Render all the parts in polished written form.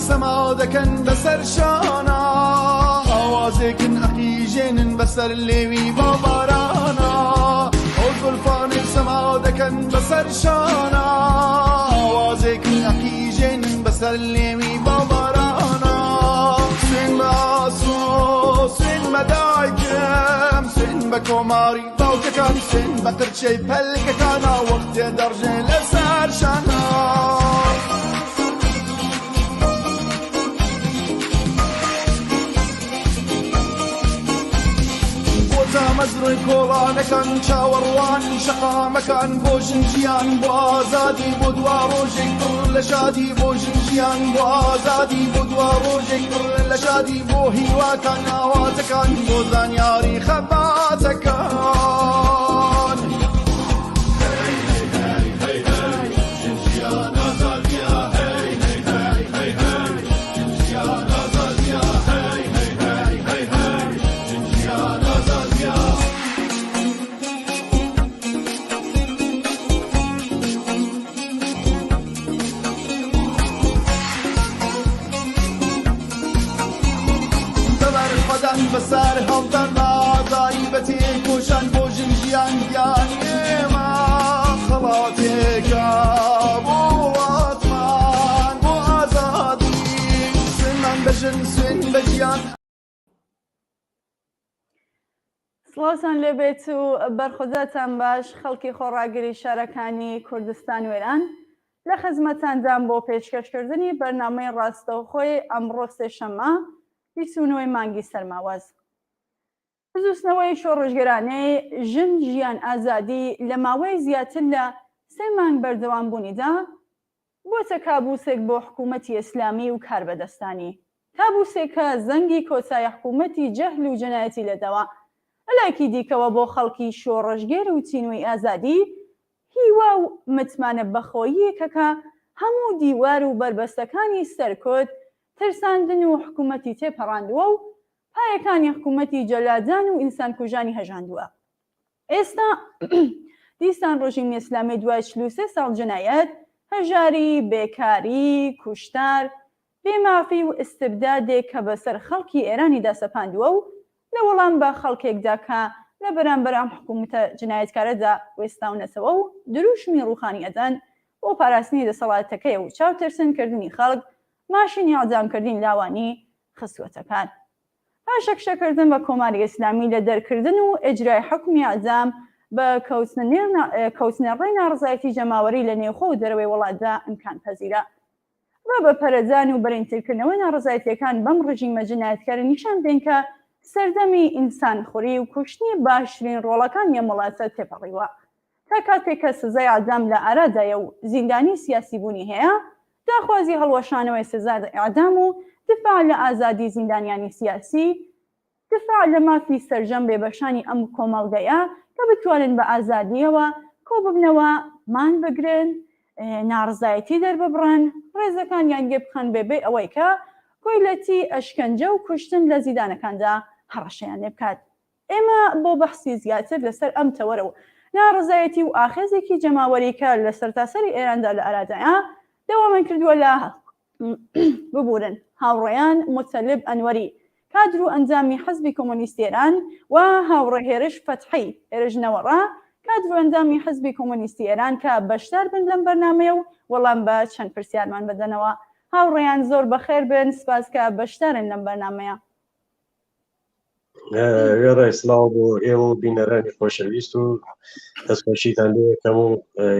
سەما دەکەن بەسەر شانا ئاوازێکن ئەقیژێنن بەسەر لێوی باوبارانا ئەو زولفانەی سەما دەکەن بەسەر شانا ئاوازێکن ئەقیژێنن بەسەر لێوی باوبارانا سوێن بە ئاسۆ سوێن بە دایکم سوێن بە کۆماری باوکەکان سوێن بە قرچەی پەلکەکانا وەختێ دەڕژێ لەسەر شانا. بۆ تامەزرۆی کۆڵانەکان چاوەڕوانی شەقامەکان بۆ ژن ژیان بۆ ئازادی بۆ دوا ڕۆژێک پڕ لە شادی بۆ ژن ژیان بۆ ئازادی بۆ دوا ڕۆژێک پڕ لە شادی بۆ هیواکان ئاواتەکان بۆ زانیاری خەباتەکان. بەبەرخۆدان بەسەر هەڵدان بە ئازایی بە تێکۆشان بۆ ژن ژیان گیانی ئێمە خەڵاتێکە بۆ وڵاتمان بۆ ئازادی سوێنمان بە ژن سوێن بە ژیان. سڵاوتان لێبێت و بەرخۆداتان باش خەڵکی خۆڕاگری شارەکانی کوردستان و ئێران لە خزمەتاندام بۆ پێشکەشکردنی بەرنامەی ڕاستەوخۆی ئەمڕۆ سێشەممە 29 مانگی سەرماوەز. بزووتنەوەی شۆڕشگێرانەی ژن ژیان ئازادی لە ماوەی زیاتر لە سێ مانگ بەردەوامبوونیدا بۆتە کابوسێک بۆ حکوومەتی ئیسلامی و کاربەدەستانی. کابوسێک کە زەنگی کۆتایی حکوومەتی جەهل و جەنایەتی لێداوە. لە لایەکی دیکەوە بۆ خەڵکی شۆڕشگێر و تینووی ئازادی هیوا و متمانە بەخۆییەکە کە هەموو دیوار و بەربەستەکانی سەرکوت، ترساندن و حکوومەتی تێپەڕاندووە و پایەکانی حکوومەتی جەلادان و ئینسانکوژانی هەژاندووە. ئێستا دیسان ڕژیمی ئیسلامی دوای 43 ساڵ جنایەت، هەژاری، بێکاری، کوشتار، بێمافی و ئیستبدادێک کە بەسەر خەڵکی ئێرانیدا سەپاندووە و لە وەڵام بە خەڵکێکدا کە لە بەرامبەر ئەم حکوومەتە جنایەتکارەدا وێستاونەتەوە و دروشمی ڕووخانی ئەدەن بۆ پاراستنی دەسەڵاتەکەی و چاوترسن کردنی خەڵک، ماشینی ئیعدامکردنی لاوانی خستووەتە کار. پاشەکشەکردن بە کۆماری ئیسلامی لە دەرکردن و ئیجرای حوکمی ئیعدام بە کەوتنە ڕێی ناڕەزایەتی جەماوەری لە نێوخۆ و دەرەوەی وڵاتدا ئیمکانپەزیرە. با بە پەرەدان و بەرینترکردنەوەی ناڕەزایەتییەکان بەم ڕژیمە جنایەتکارە نیشان بدەین کە سەردەمی ئینسانخوری و کوشتنی باشترین ڕۆڵەکانی ئەم وڵاتە تێپەڕیوە. تا کاتێک کە سزای ئیعدام لە ئارادایە و زیندانی سیاسی بوونی هەیە، داخوازی هەڵوەشانەوەی سزای ئیعدام و دفاع لە ئازادی زیندانیانی سیاسی، دفاع لە مافی سەرجەم بێبەشانی ئەم کۆمەڵگەیە کە بتوانن بە ئازادییەوە کۆببنەوە، مان بگرن، ناڕزایەتی دەرببڕن، ڕێزەکانیان گێ بخەن بێ بێ ئەوەی کە کۆیلەتی ئەشکەنجە و کوشتن لە زیدانەکاندا هەڕەشەیان لێ بکات. ئێمە بۆ بەحسی زیاتر لەسەر ئەم تەوەرە و ناڕەزایەتی و ئاخێزێکی جەماوەری کە لە سەرتاسەری ئێراندا لە ئارادایە، داوامان کردووە لە ببورن هاوڕێیان موتەلب ئەنوەری کادر و ئەندامی حزبی کۆمۆنیستی ئێران و هاوڕێ هێرش فەتحی هێرش نەوەڕا کادر و ئەندامی حزبی کۆمۆنیستی ئێران کە بەشدار بن لەم بەرنامەیە و وەڵام بە چەند پرسیارمان بدەنەوە. هاوڕێیان زۆر بەخێر بێن، سپاس کە بەشدارن لەم بەرنامەیە. وێڕای سڵاو بۆ ئێوە و بینەرانی خۆشەویست و دەستخۆشیتان لێ یەکەم و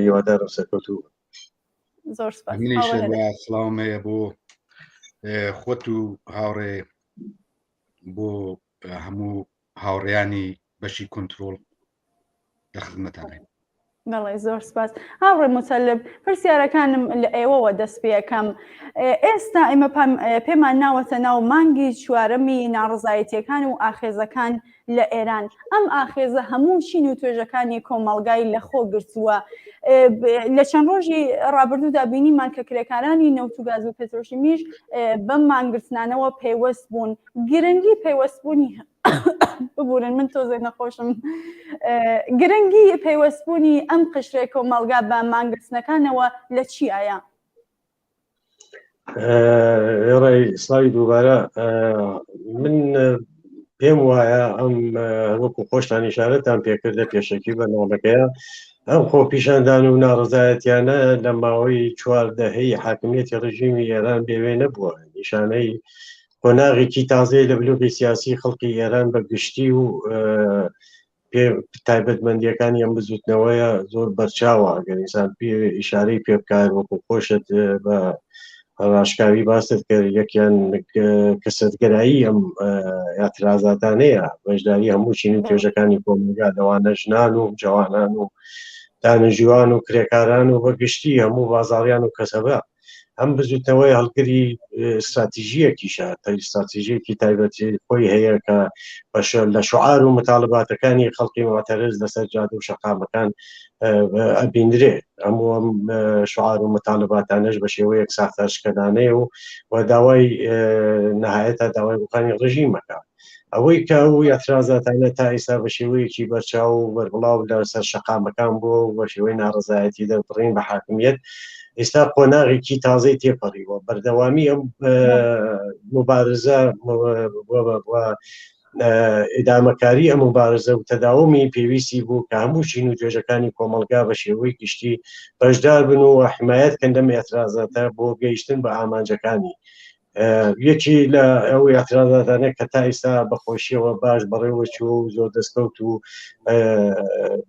هیوادارم سەرکەوتوو زۆر سپاس. منیش سڵاوم هەیە بۆ خۆت و هاوڕێ بۆ هەموو هاوڕێیانی بەشی کۆنتترۆل لە خزمەتانین. بەڵێ زۆر سپاس هاوڕێ موتەلب پرسیارەکانم لە ئێوەوە دەست پێەکەم ئێستا ئێمە پێمان ناوەتە ناو مانگی چوارەمی ناڕزایەتیەکان و ئاخێزەکان لە ئێران ئەم ئاخێزە هەموو چین و توێژەکانی کۆمەڵگای لەخۆ گرتووە لە چەند ڕۆژی ڕابردوودا بینیمان کە کرێکارانی نەوت و گاز و پترۆشیمیش بەم مانگرتنانەوە پەیوەست بوون گرنگی پەیوەستبوونی ببورن من تۆزێک نەخۆشم گرنگی پەیوەستبوونی ئەم قشرەی کۆمەڵگا بە مانگرتنەکانەوە لە چیایە؟ وێڕای سڵاوی دووبارە من پێم وایە ئەم وەکو خۆشتان ئیشارەتان پێکرد لە پێشەکی بەرنامەکەیە ئەم خۆپیشاندان و ناڕزایەتیانە لە ماوەی چوار دەهەی حاکمیەتی ڕژیمی ئێران بێوێ نەبووە نیشانەی قۆناغێکی تازەیە لە بلوغی سیاسی خەڵکی ئێران بە گشتی و پێ تایبەتمەندیەکانی ئەم بزوتنەوەیە زۆر بەرچاوە ئەگەر ئینسان پێ ئیشارەی پێ بکات وەکو خۆشت بە ڕاشکاوی باست کرد یەکیان کەسەتگەرایی ئەم اعترازاتانەیە بەشداری هەموو چین و توێژەکانی کۆمەڵگا لەوانە ژنان و جوانان و دانیشتوان و کرێکاران و بەگشتی هەموو بازاڕیان و کەسەبە ئەم بزوتنەوەی هەڵگری استراتیژیەکیشە استراتیژیەکی تایبەتی خۆی هەیە کە بەشە لە شعار و متاالباتەکانی خەڵکی معتەرز لەسەر جادە و شەقامەکان ئەبیندرێ هەموو ئەم شعار و متاالباتانەش بە شێوەیەک ساختارشکەنانەیە و و داوای نهایەتا داوای ڕوخانی ڕژیمەکە ئەوەی کە ئەو ئیعترازاتانە تا ئیستا بە شێوەیەکی بەرچاو و بەربڵاو لە سەر شەقامەکان بووە و بە شێوەی ناڕەزایەتی دەربڕین بە حاکمیەت ئێستا قۆناغێکی تازەی تێپەڕیوە بەردەوامی ئەم مبارزە ئیدامەکاری ئەم مبارزە و تەداومی پێویستی بوو کە هەموو چین و توێژەکانی کۆمەڵگا بە شێوەی گشتی بەشدار بن و حمایەت کەن لەم ئیعترازاتە بۆ گەیشتن بە ئامانجەکانی یەکی لە ئەو اعتراضاتانە کە تا ئیستا بە خۆشیەوە باش بەڕێوە چوو و زۆر دەستکەوت و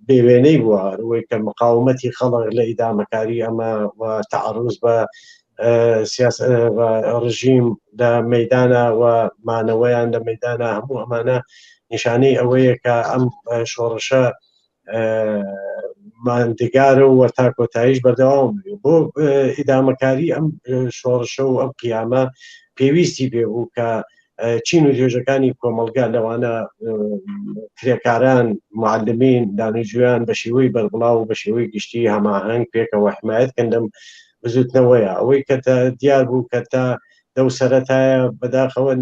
بێوێنەی بووە ئەوەی کە مقاومەتی خەڵک لە ئیدامەکاری ئەمە و تعرض بە ڕژیم لە مەدانە و مانەوەیان لە مەدانە هەموو ئەمانە نیشانەی ئەوەیە کە ئەم شۆڕشە ماندگارە و تا کۆتاییش بەردەوام بۆ ئیدامەکاری ئەم شۆڕشە و ئەم قیامە پێویستی پێ بوو کە چین و توێژەکانی کۆمەلگا لەوانە کرێکاران معلمین دانیجویان بە شێوەی بەربڵاو و بە شێوەی گشتی هەماهەنگ پێکەوە حمایەت کەن لەم بزوتنەوەیە ئەوەی کە دیار بوو کە تا لەو سەرەتایە بەداخەوە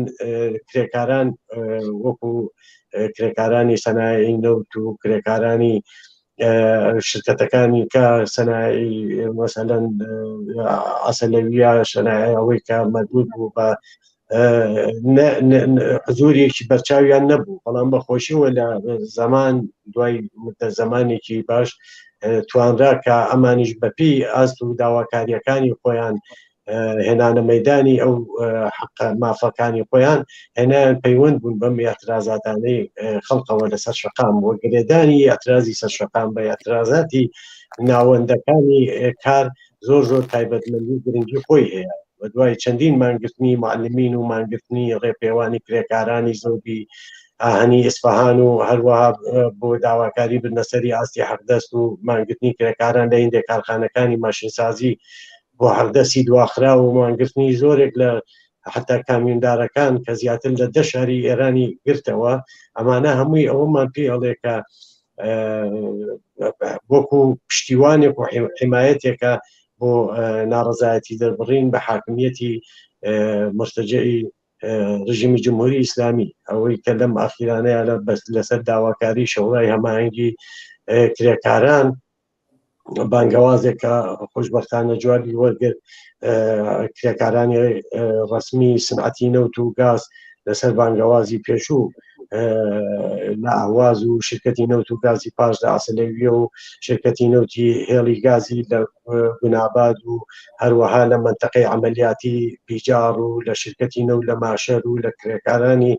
کرێکاران وەکو کرێکارانی سەنایی نەوت و کرێکارانی شرکەتەکانی کە سەنایی مەسەلەن ئاسەلەویە شەنایە ئەوەی کە مەربوط بوو بە حزوریەکی بەرچاویان نەبوو بەڵام بەخۆشیەوە لە زەمان دوای مدە زمانێکی باش توانرا کە ئەمانیش بەپی ئاست و داواکاریەکانی خۆیان هێنانە مەدانی ئەو حەقە مافەکانی خۆیان هێنایان پەیوەند بوون بەم اعترازاتانەی خەڵکەوە لەسەر شەقام وە گرێدانی اعترازی سەر شەقام بە اعترازاتی ناوەندەکانی کار زۆر زۆر تایبەتمەندی گرنگی خۆی هەیە و دوای چەندین مانگرتنی معلمین و مانگرتنی ڕێپێوانی کرێکارانی زۆبی ئاهەنی ئیسفەهان و هەروەها بۆ داواکاری بردنەسەری ئاستی حەقدەست و مانگرتنی کرێکاران لە هیندێک کارخانەکانی ماشینسازی بۆ حەقدەستی دواخراو و مانگرتنی زۆرێک لە حتا کامیوندارەکان کە زیاتر لە دە شاری ئێرانی گرتەوە ئەمانە هەمووی ئەوەمان پێ ئەڵێ کە وەکو پشتیوانێک و حمایەتێکە بۆ ناڕزایەتی دەربڕین بە حاکمیەتی مرتەجعی ڕژیمی جمهوری ئیسلامی ئەوەی کە لەم ئاخیرانەیە لە بەس لەسەر داواکاری شەوڕای هەماهەنگی کرێکاران بانگەوازێک کە خۆشببختانە جوابی وەرگرت کرێکارانی ڕسمی سنعەتی نەوت و گاز لەسەر بانگەوازی پێشوو لە ئاواز و شرکەتی نەوت و گازی پاش لە ئاسلەویە و شرکەتی نەوتی هێڵی گازی لە گوناباد و هەروەها لە منتەقەی عملیاتی بیجاڕ و لە شرکەتی نەوت لە ماشەر و لە کرێکارانی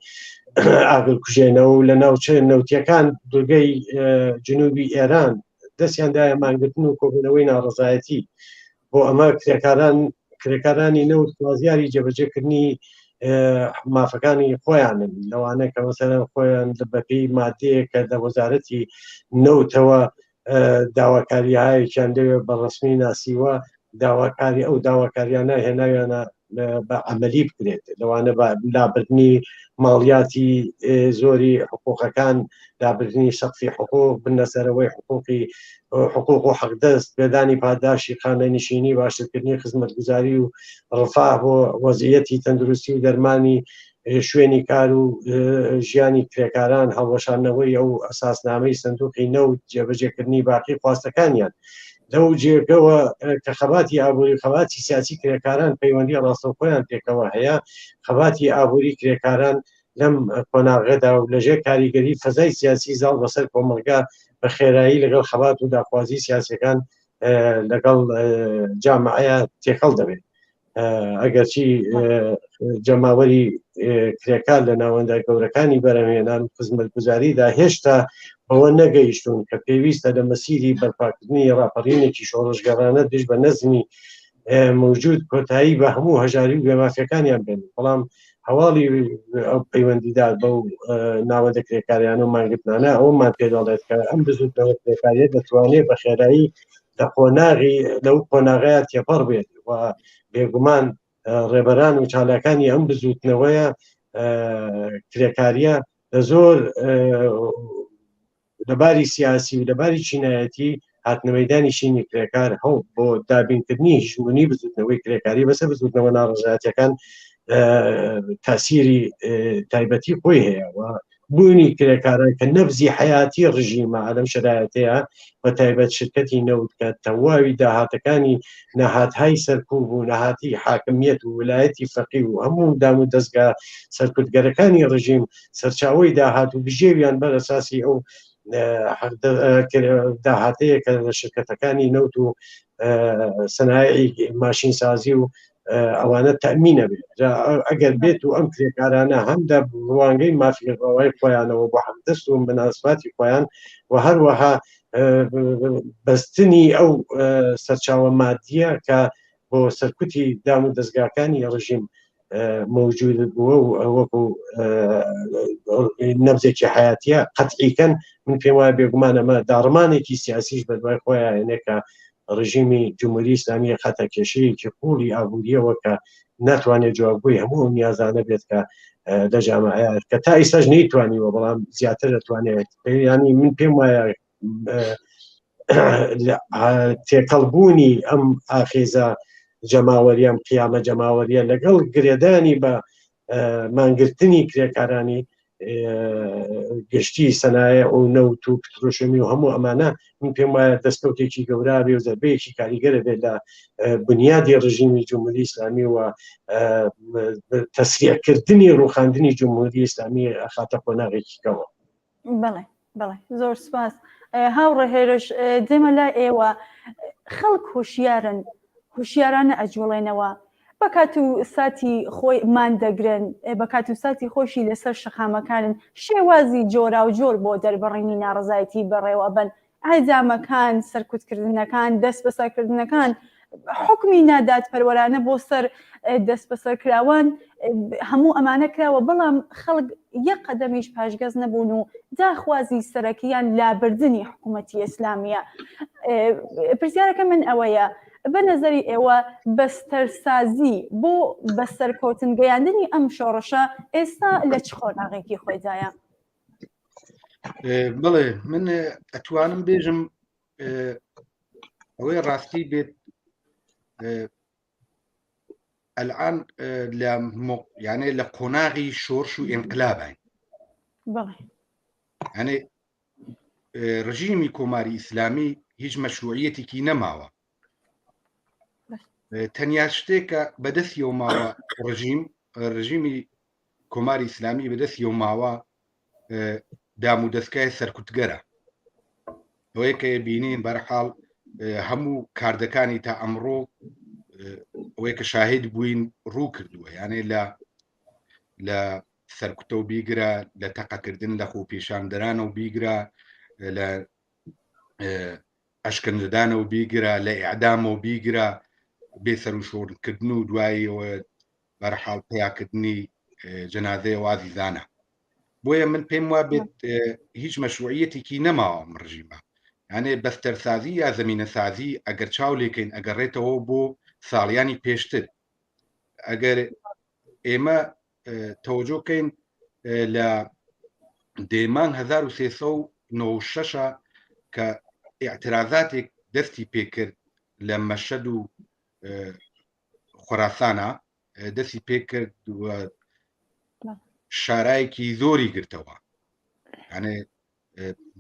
ئاگر کوژێنەوە و لە ناوچە نەوتیەکان دورگەی جنوبی ئێران دەستیان دایە مانگرتن و کۆبوونەوەی ناڕەزایەتی بۆ ئەمە کرێکاران کرێکارانی نەوت خوازیاری جێبەجێکردنی مافەکانی خۆیانن لەوانە کە مەسەلەن خۆیان بەپێی مادەیە کە لە وەزارەتی نەوتەوە داواکاریهایەکیان لەوێ بە ڕسمی ناسیوە داواکاری ئەو داواکاریانە هێناویانە بە عملی بکرێت لەوانە بە لابردنی ماڵیاتی زۆری حقوقەکان لابردنی سەقفی حقوق بنەسەرەوەی حقوقی حقوق و حەقدەست پێدانی پاداشی خانەنشینی باشترکردنی خزمەتگوزاری و ڕفاه بۆ وەزیەتی تەندروستی و دەرمانی شوێنی کار و ژیانی کرێکاران هەڵوەشاندنەوەی ئەو ئەساسنامەی سندوقی نەوت جێبەجێکردنی باقی خواستەکانیان. لەو جێگەوە کە خەباتی ئابووری خەباتی سیاسی کرێکاران پەیوەندی ڕاستەوخۆیان پێکەوە هەیە خەباتی ئابووری کرێکاران لەم قۆناغەدا و لەژێر کاریگەری فەزای سیاسی زاڵ بەسەر کۆمەڵگا بە خێرایی لەگەڵ خەبات و داخوازی سیاسەکان لەگەڵ جامعەیە تێکەڵ دەبێت ئەگەرچی جەماوەری کرێکار لە ناوەندە گەورەکانی بەرەمهێنان و خزمەتگوزاریدا هێشتا بەوە نەگەیشتون کە پێویستە لە مەسیری بەرپاکردنی ڕاپەڕینێکی شۆڕشگەڕانە دژ بە نەزمی موجود کۆتایی بە هەموو هەژاری و بێمافەکانیان بێن بەڵام هەواڵی ئەو پەیوەندیدار بەو ناوەندە کرێکاریان و مانگرتنانە ئەومان پێ دەڵێت کە ئەم بزوتنەوە کرێکاریە دەتوانێت بە خێرایی لە قۆناغی لەو قۆناغەیە تێپەڕ بێت و بێگومان ڕێبەران و چالاکانی ئەم بزوتنەوەیە کرێکاریە لە زۆر لەباری سیاسی و لەباری چینایەتی هاتنەمەدانی چینی کرێکار هەوڵ بۆ دابینکردنی هژمونی بزوتنەوەی کرێکاری بەسەر بزوتنەوە ناڕزایەتەکان تاسیری تایبەتی خۆی هەیە و بوونی کرێکاران کە نەبزی حیاتی ڕژیمە لەم شرایەتەیە بە تایبەت شرکەتی نەوت کە تەواوی داهاتەکانی نەهاتهای سەرکوب و نەهاتی حاکمیت و ولایەتی فەقی و هەموو دام و دەستگا سەرکوتگەرەکانی ڕژیم سەرچاوەی داهات و بژێویان بەر ئەساسی ئەو داهاتەیە کە لە شرکەتەکانی نەوت و سەنایعی ماشینسازی و ئەوانە تەمینە بێت ئەگەر بێت و ئەم کرێکارانە هەم لە ڕوانگەی مافی ڕەوای خۆیانەوە بۆ حەقدەست و مناسباتی خۆیان و هەروەها بەستنی ئەو سەرچاوە مادیە کە بۆ سەرکوتی دام و دەستگاکانی ڕژیم موجود بووە و وەکو نەبزێکی حیاتیە قەتعیکەن من پێم وایە بێگومان ئەمە داڕمانێکی سیاسیش بەدوای خۆیان هێنێکە ڕژیمی جمهوری ئیسلامی خاتە کێشەیەکی قوڵی ئابووریەوە کە ناتوانێت جوابگوی هەموو ئەو نیازانە بێت کە لە جامعەیە کە تا ئیستاش نەیتوانیوە بەڵام زیاتر دەتوانێت ینی من پێم وایە تێکەڵبوونی ئەم ئاخێزە جەماوەریان قیامە جەماوەریە لەگەڵ گرێدانی بە مانگرتنی کرێکارانی گشتی سەنایە و نەوت و پترۆشەمی و هەموو ئەمانە من پێم وایە دەستکەوتێکی گەورە بێ و زەربەیەکی کاریگەرە بێت لە بنیادی ڕژیمی جمهوری ئیسلامی و تەسریعکردنی ڕوخاندنی جمهوری ئیسلامی ئەخاتە قۆناغێکی کەوە. بەڵێ بەڵێ زۆر سپاس هاوڕێ هێرش دێمە لای ئێوە خەڵک هۆشیارن هۆشیارانە ئەجوڵێنەوە بە کات و ساتی خۆی مان دەگرن بە کات و ساتی خۆشی لەسەر شەقامەکانن شێوازی جۆرا و جۆر بۆ دەربڕینی ناڕزایەتی بەڕێوەبن ئیعدامەکان، سەرکوتکردنەکان، دەستبەسەرکردنەکان، حوکمی نادادپەروەرانە بۆ سەر دەستبەسەرکراوان، هەموو ئەمانە کراوە، بەڵام خەڵک یەک قەدەمیش پاشگەز نەبوون و داخوازی سەرەکییان لابردنی حکوومەتی ئیسلامییە. پرسیارەکە من ئەوەیە، بە نەزەری ئێوە بەستەرسازی بۆ بە سەرکەوتن گەیاندنی ئەم شۆڕشە ئێستا لە چ قۆناغێکی خۆیدایە؟ بڵێ من ئەتوانم بێژم ئەوەی ڕاستی بێت ئەلان لە یانێ لە قۆناغی شۆرش و ئینقلابین یانێ ڕژیمی کۆماری ئیسلامی هیچ مەشروعیەتێکی نەماوە تەنیا شتێکە بەدەستیەوە ماوە ڕژیم ڕژیمی کۆماری ئیسلامی بەدەستیەوە ماوە دام و دەستگای سەرکوتگەرە ئەوەیە کە بینین بەرحاڵ هەموو کاردەکانی تا ئەمڕۆ ئەوەیە کە شاهید بووین ڕوو کردووە یانێ لە لە سەرکوتە و بیگرە لە تەقەکردن لە خۆپیشاندەرانە و بیگرە لە ئەشکەنجەدانە و بیگرە لە ئیعدامە و بیگرە بێ سەروشۆرکردن و دواییەوە بەرحاڵ پیاکردنی جەنازەیە وازیزانە بۆیە من پێم وا بێت هیچ مەشروعیەتێکی نەماوە ئەم ڕژیمە یانێ بەستەرسازی یا زمینەسازی ئەگەر چاو لێکەین ئەگەڕێتەوە بۆ ساڵیانی پێشتر ئەگەر ئێمە تەوەجۆکەین لە دێمان 1396 کە اعترازاتێک دەستی پێکرد لە مەشەد و خۆراسانە دەستی پێکرد و شارایەکی زۆری گرتەوە یانێ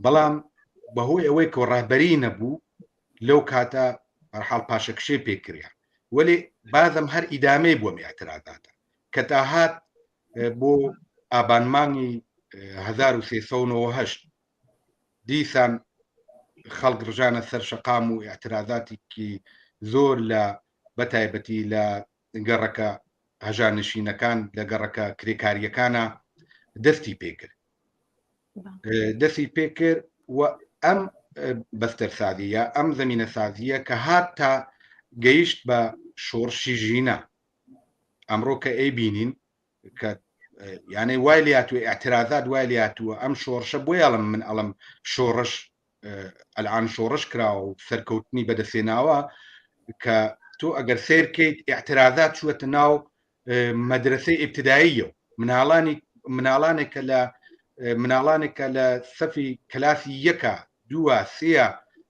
بەڵام بەهۆی ئەوەی کە ڕابەری نەبوو لەو کاتە بەرحاڵ پاشەکشێ پێکریا وەلێ بازم هەر ئیدامەی بووە ئیعترازاتە کە تا هات بۆ ئابان مانگی 1398 دیسان خەڵک ڕژانە سەر شەقام و ئیعترازاتێکی زۆر لە بەتایبەتی لە گەڕەکە هەژارنشینەکان لە گەڕەکە کرێکاریەکانە دەستی پێکرد دەستی پێکرد و ئەم بەستەرسازیە ئەم زمینە سازیە کە هات تا گەیشت بە شۆڕشی ژینا ئەمڕۆ کە ئەی بینین کە یانەی وای لاتوە اعترازات وای لاتوە ئەم شۆڕشە بۆ یاڵم من ئەڵم شۆڕش ئەلان شۆڕش کراوە و سەرکەوتنی بەدەسێناوە کە تۆ ئەگەر سیرکەیت اعترازات چووەتە ناو مەدرسەی ئیبتداییە و مناڵانی مناڵانێک کە لە مناڵانێک کە لە سەفی کلاسی یەکە دووە سێە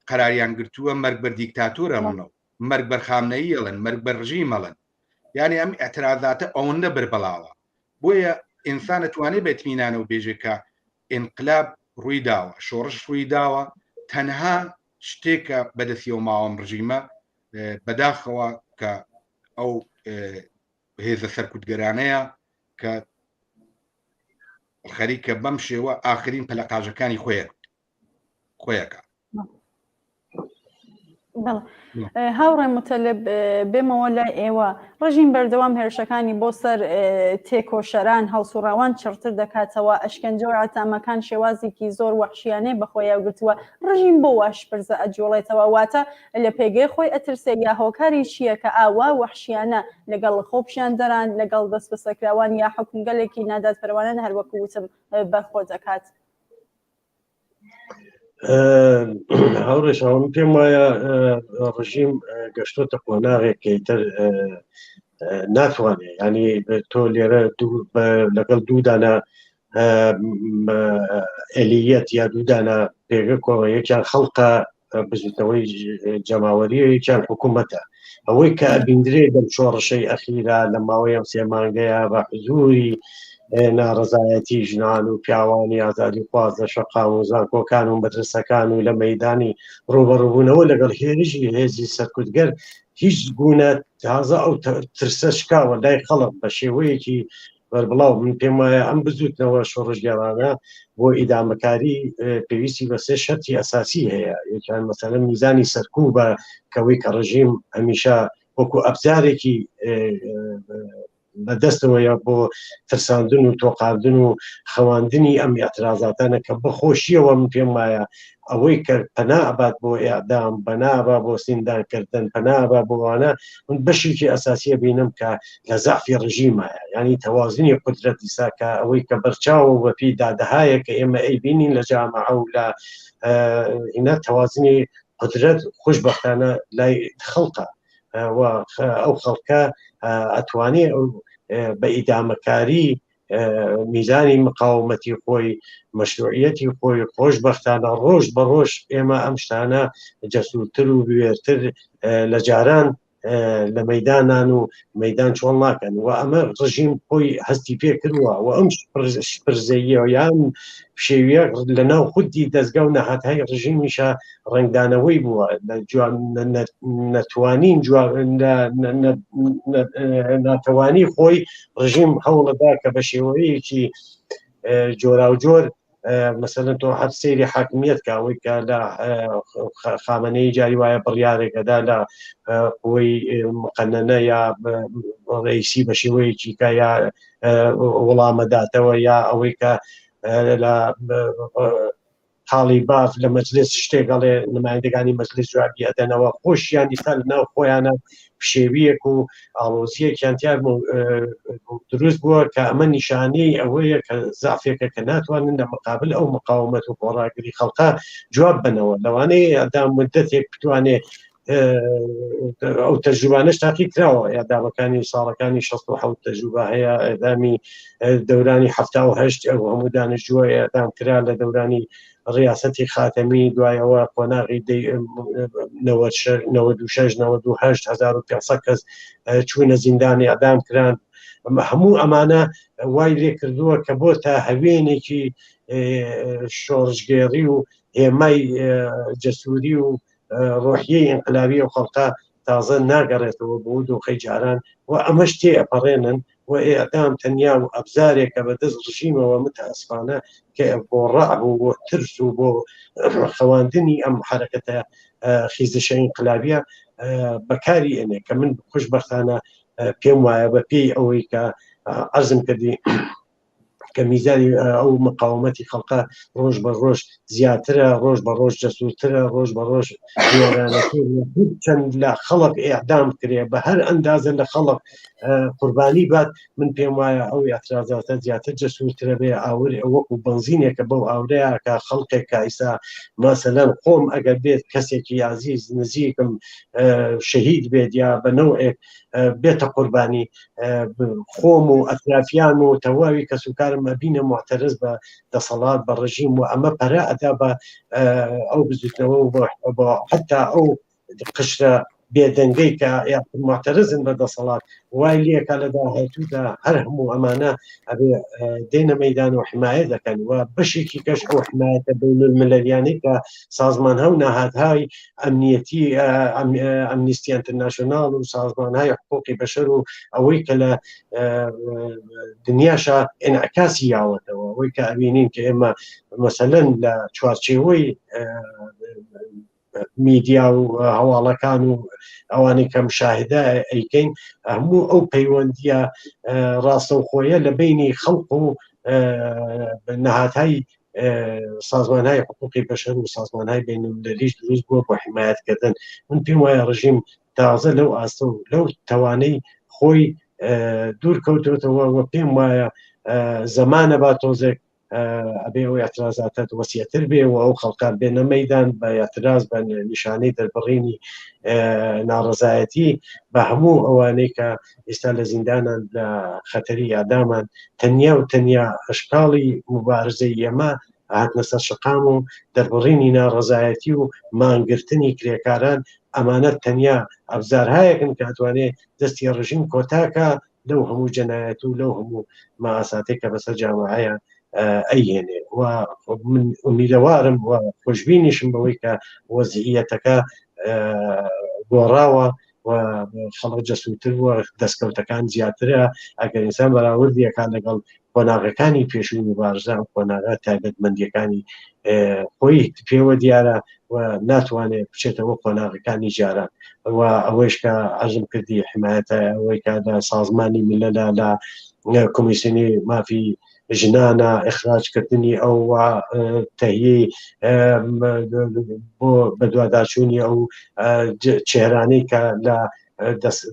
قەراریان گرتووە مەرگ بەر دیکتاتۆر ئەڵنەوە مەرگ بەر خامنەیی ئەڵێن مەرگ بەر ڕژیم ئەڵێن یعنی ئەم ئیعترازاتە ئەوەندە بربڵاوە بۆیە ئینسان ئەتوانێ بە ئیتمینانەوە بێژێ کە ئینقلاب ڕووی داوە شۆڕش ڕووی داوە تەنها شتێکە بەدەستیەوە ماوەم ڕژیمە بەداخەوە کە ئەو هێزە سەرکوتگەرانەیە کە خەریکە بەم شێوە ئاخرین پەلەقاژەکانی خۆیە خۆیەکە هاوڕێ متەلب بێمەوە لای ئێوە ڕژیم بەردەوام هێرشەکانی بۆ سەر تێکۆشەران هەڵسوڕاوان چڕتر دەکاتەوە ئەشکەنجە و ئەتامەکان شێوازێکی زۆر وەحشیانەی بەخۆیان گرتووە ڕژیم بۆ واش پرزە ئەجوڵێتەوە واتە لە پێگەی خۆی ئەترسێ یا هۆکاری چییە کە ئاوا وەحشیانە لەگەڵ خۆپیشاندەران لەگەڵ دەستبەسەرکراوان یا حوکمگەلێکی نادادپەروانە هەروەکو وتم بەرخۆرد ئەکات؟ هاوڕێ شاوم پێم وایە ڕژیم گەشتۆتە قۆناغێک کە ئیتر ناتوانێت ینی تۆ لێرە لەگەڵ دوو دانە ئەلیەت یا دوو دانە پێگە کۆڕە یەکیان خەڵقە بزوتنەوەی جەماوەری یەکیان حکوومەتە ئەوەی کە ئەبیندرێ لەم شۆڕشەی ئەخیرا لە ماوەی ئەم سێ مانگەیە بە حزوری ناڕزایەتی ژنان و پیاوانی ئازادی خواز لە شەقام و زانکۆکان و مەدرسەکان و لە مەدانی ڕوبەڕوبوونەوە لەگەڵ هێرشی هێزی سەرکوتگەر هیچ گونە تازە ئەو ترسە شکاوە لای خەڵک بە شێوەیەکی بەربڵاو من پێم وایە ئەم بزوتنەوە شۆڕشگێڕانە بۆ ئیدامەکاری پێویستی بە سێ شەرتی ئەساسی هەیە یەکیان مەسەلەن میزانی سەرکوبە کەوەی کە ڕژیم هەمیشە وەکو ئەبزارێکی بەدەستەوەیە بۆ ترساندن و تۆقاندن و خەواندنی ئەم ئاعترازاتانە کە بەخۆشیەوە من پێم وایە ئەوەی کە پەنا ئەبات بۆ ئێعدام، پەنا ئەبا بۆ زیندان کردن، پەنا ئەبا بۆ ئەوانە، من بەشێکی ئەساسیە بینم کە لە زەعفی ڕژیمایە، یانی تەوازنی قودرەت ئیسا کە ئەوەی کە بەرچاوە و بەپێی دادەهایە کە ئێمە ئەیبینین لە جامعە و لە ئینا تەوازنی قودرەت خوشبەختانە لای خەڵکە و ئەو خەڵکە ئەتوانێ بە ئیدامەکاری میزانی مقاومەتی خۆی مەشروعیەتی خۆی خۆشببختانە ڕۆژ بە ڕۆژ ئێمە ئەم شتانە جەسوورتر و بوێرتر لە جاران لە مەدانان و مەدان چۆڵ ناکەن و ئەمە ڕژیم خۆی هەستی پێ کردووە و ئەم پرزەیە یان پشێویە لە ناو خودی دەستگا و نەهاتهای ڕژیمیشە ڕەنگدانەوەی بووە لە نەتوانین ناتەوانی خۆی ڕژیم هەوڵەدا کە بە شێوەیەکی جۆراوجۆر مەسەلەن تۆ هەر سەیری حاکمیت کە ئەوەی کە لە خامنەیی جاری وایە بڕیارێکەدا لە قوەی مقەنەنە یا ڕئیسی بە شێوەیەکی کە یا وەڵامەداتەوە یا ئەوەی کە لە قاڵیباف لە مەجلس شتێک ئەڵێ نمایندەکانی مەجلس جوابی ئەدەنەوە خۆشیان ئیستا لە ناو خۆیانە پشێویەک و ئاڵۆزیەکیان تیا دروست بووە کە ئەمە نیشانەی ئەوەیە کە زعفێکە کە ناتوانن لە مقابل ئەو مقاومەت و خۆڕاگری خەڵکە جواب بنەوە لەوانەیە ئەدا مدەتێک بتوانێ ئەو تەجروبانەش تاقی کراوە ئێعدامەکانی ساڵەکانی 16 تەجروبە هەیە ئێدامی دەورانی 78 ئەو هەموو دانیشتووە ئێدام کرا لە دەورانی ڕیاسەتی خاتەمی دوایەوە قۆناغی 96 98 1500 کەس چوونە زیندانی ئەدام کران هەموو ئەمانە وای لێ کردووە کە بۆ تا هەوێنێکی شۆڕشگێڕی و هێمای جەسووری و ڕۆحیەی ئینقلابی ئەو خەڵقە تازە ناگەڕێتەوە بۆ دۆخەی جاران و ئەمەش تێ ئەپەڕێنن و ئێعدام تەنیا و ئەبزارێکە بە دەست ڕژیمەوە متاسفانە کە بۆ ڕعب و بۆ ترس و بۆ خەواندنی ئەم حرەکەتە خیزشە ئینقلابیە بەکاری ئەنێ کە من خوشبەختانە پێم وایە بە پێی ئەوەی کە عەرزم کردی کە میزانی ئەو مقاومەتی خەڵقە ڕۆژ بە ڕۆژ زیاترە ڕۆژ بە ڕۆژ جەسوورترە ڕۆژ بە ڕۆژ چەند لە خەڵک ئەعدام کرێ بە هەر ئەندازە لە خەڵک قوربانی بات من پێم وایە ئەو اعترازاتە زیاتر جەسوورترە بێ ئاور وەکو بنزینێکە بەو ئاورەیە کە خەڵکێک کە ئیسا ماسەلەن خۆم ئەگەر بێت کەسێکی عزیز نزیکم شەهید بێت یا بە نەوەک بێتە قوربانی خۆم و ئەترافیان و تەواوی کەسوکارم ئەبینە معتەرز بە دەسەڵات بە ڕژیم و ئەمە پەرە ئەدا بە ئەو بزوتنەوە و بە حتا ئەو قشرە بێدەنگەی کە معتەرزن بە دەسەڵات وای لێکا لە داهاتوودا هەر هەموو ئەمانە ئەبێ دێنە مەدان و حمایە دەکەن و بەشێکی کەش ئەو حمایەتە بین المللیانەی کە سازمان هەو ناهاتهای ئەمنیەتی ئەمنیستی ئینتەرناشۆناڵ و سازمانهای حقوقی بەشەر و ئەوەی کە لە دنیاشا ئینعکاسی یاوەتەوە ئەوەی کە ئەبینین کە ئێمە مەسەلەن لە چوارچێوەی میدیا و هەواڵەکان و ئەوانەی کە مشاهدە ئەیکەین هەموو ئەو پەیوەندیە ڕاستەوخۆیە لە بینی خەڵق و نەهاتای سازمانهای حقوقی بەشەر و سازمانهای بینالمللیش دروست بووە بۆ حمایەتکردن من پێم وایە ڕژیم تازە لەو ئاستە و لەو توانەی خۆی دوور کەوتوتەوە و پێم وایە زەمانە با تۆزێک ئەبێ ئەو اعترازاتە وەسیەتر بێ و ئەو خەڵکە بێنە مەدان بە اعتراز بە نیشانەی دەربڕینی ناڕزایەتی بە هەموو ئەوانەی کە ئێستا لە زیندانان لە خەتەری یادامان تەنیا و تەنیا ئەشکاڵی مبارزەی ئێمە هاتنە سەر شەقام و دەربڕینی ناڕەزایەتی و مانگرتنی کرێکاران ئەمانە تەنیا ئەبزارهایەکن کە ئەتوانێ دەستی ڕژیم کۆتاکە لەو هەموو جەنایەت و لەو هەموو ماساتێک کە بەسەر جامعەیە ئەیهێنێ و من ئومیدەوارم و خۆشببینیشم بەوەی کە وەزعیەتەکە گۆڕاوە و خەڵک جەسوورتر بووە دەستکەوتەکان زیاترە ئەگەر ئینسان بەراوردیەکان لەگەڵ قۆناغەکانی پێشووی مبارزە ئەم قۆناغە تایبەتمەندیەکانی خۆی پێوە دیارە و ناتوانێت بچێتەوە قۆناغەکانی جاران و ئەوەیش کە عەرزم کردی حمایەتە ئەوەی کە لە سازمانی میللە لە کۆمیسیۆنی مافی ژنانە ئەخراجکردنی ئەو تەهیەی بۆ بەدواداچوونی ئەو چێرانەی کە لە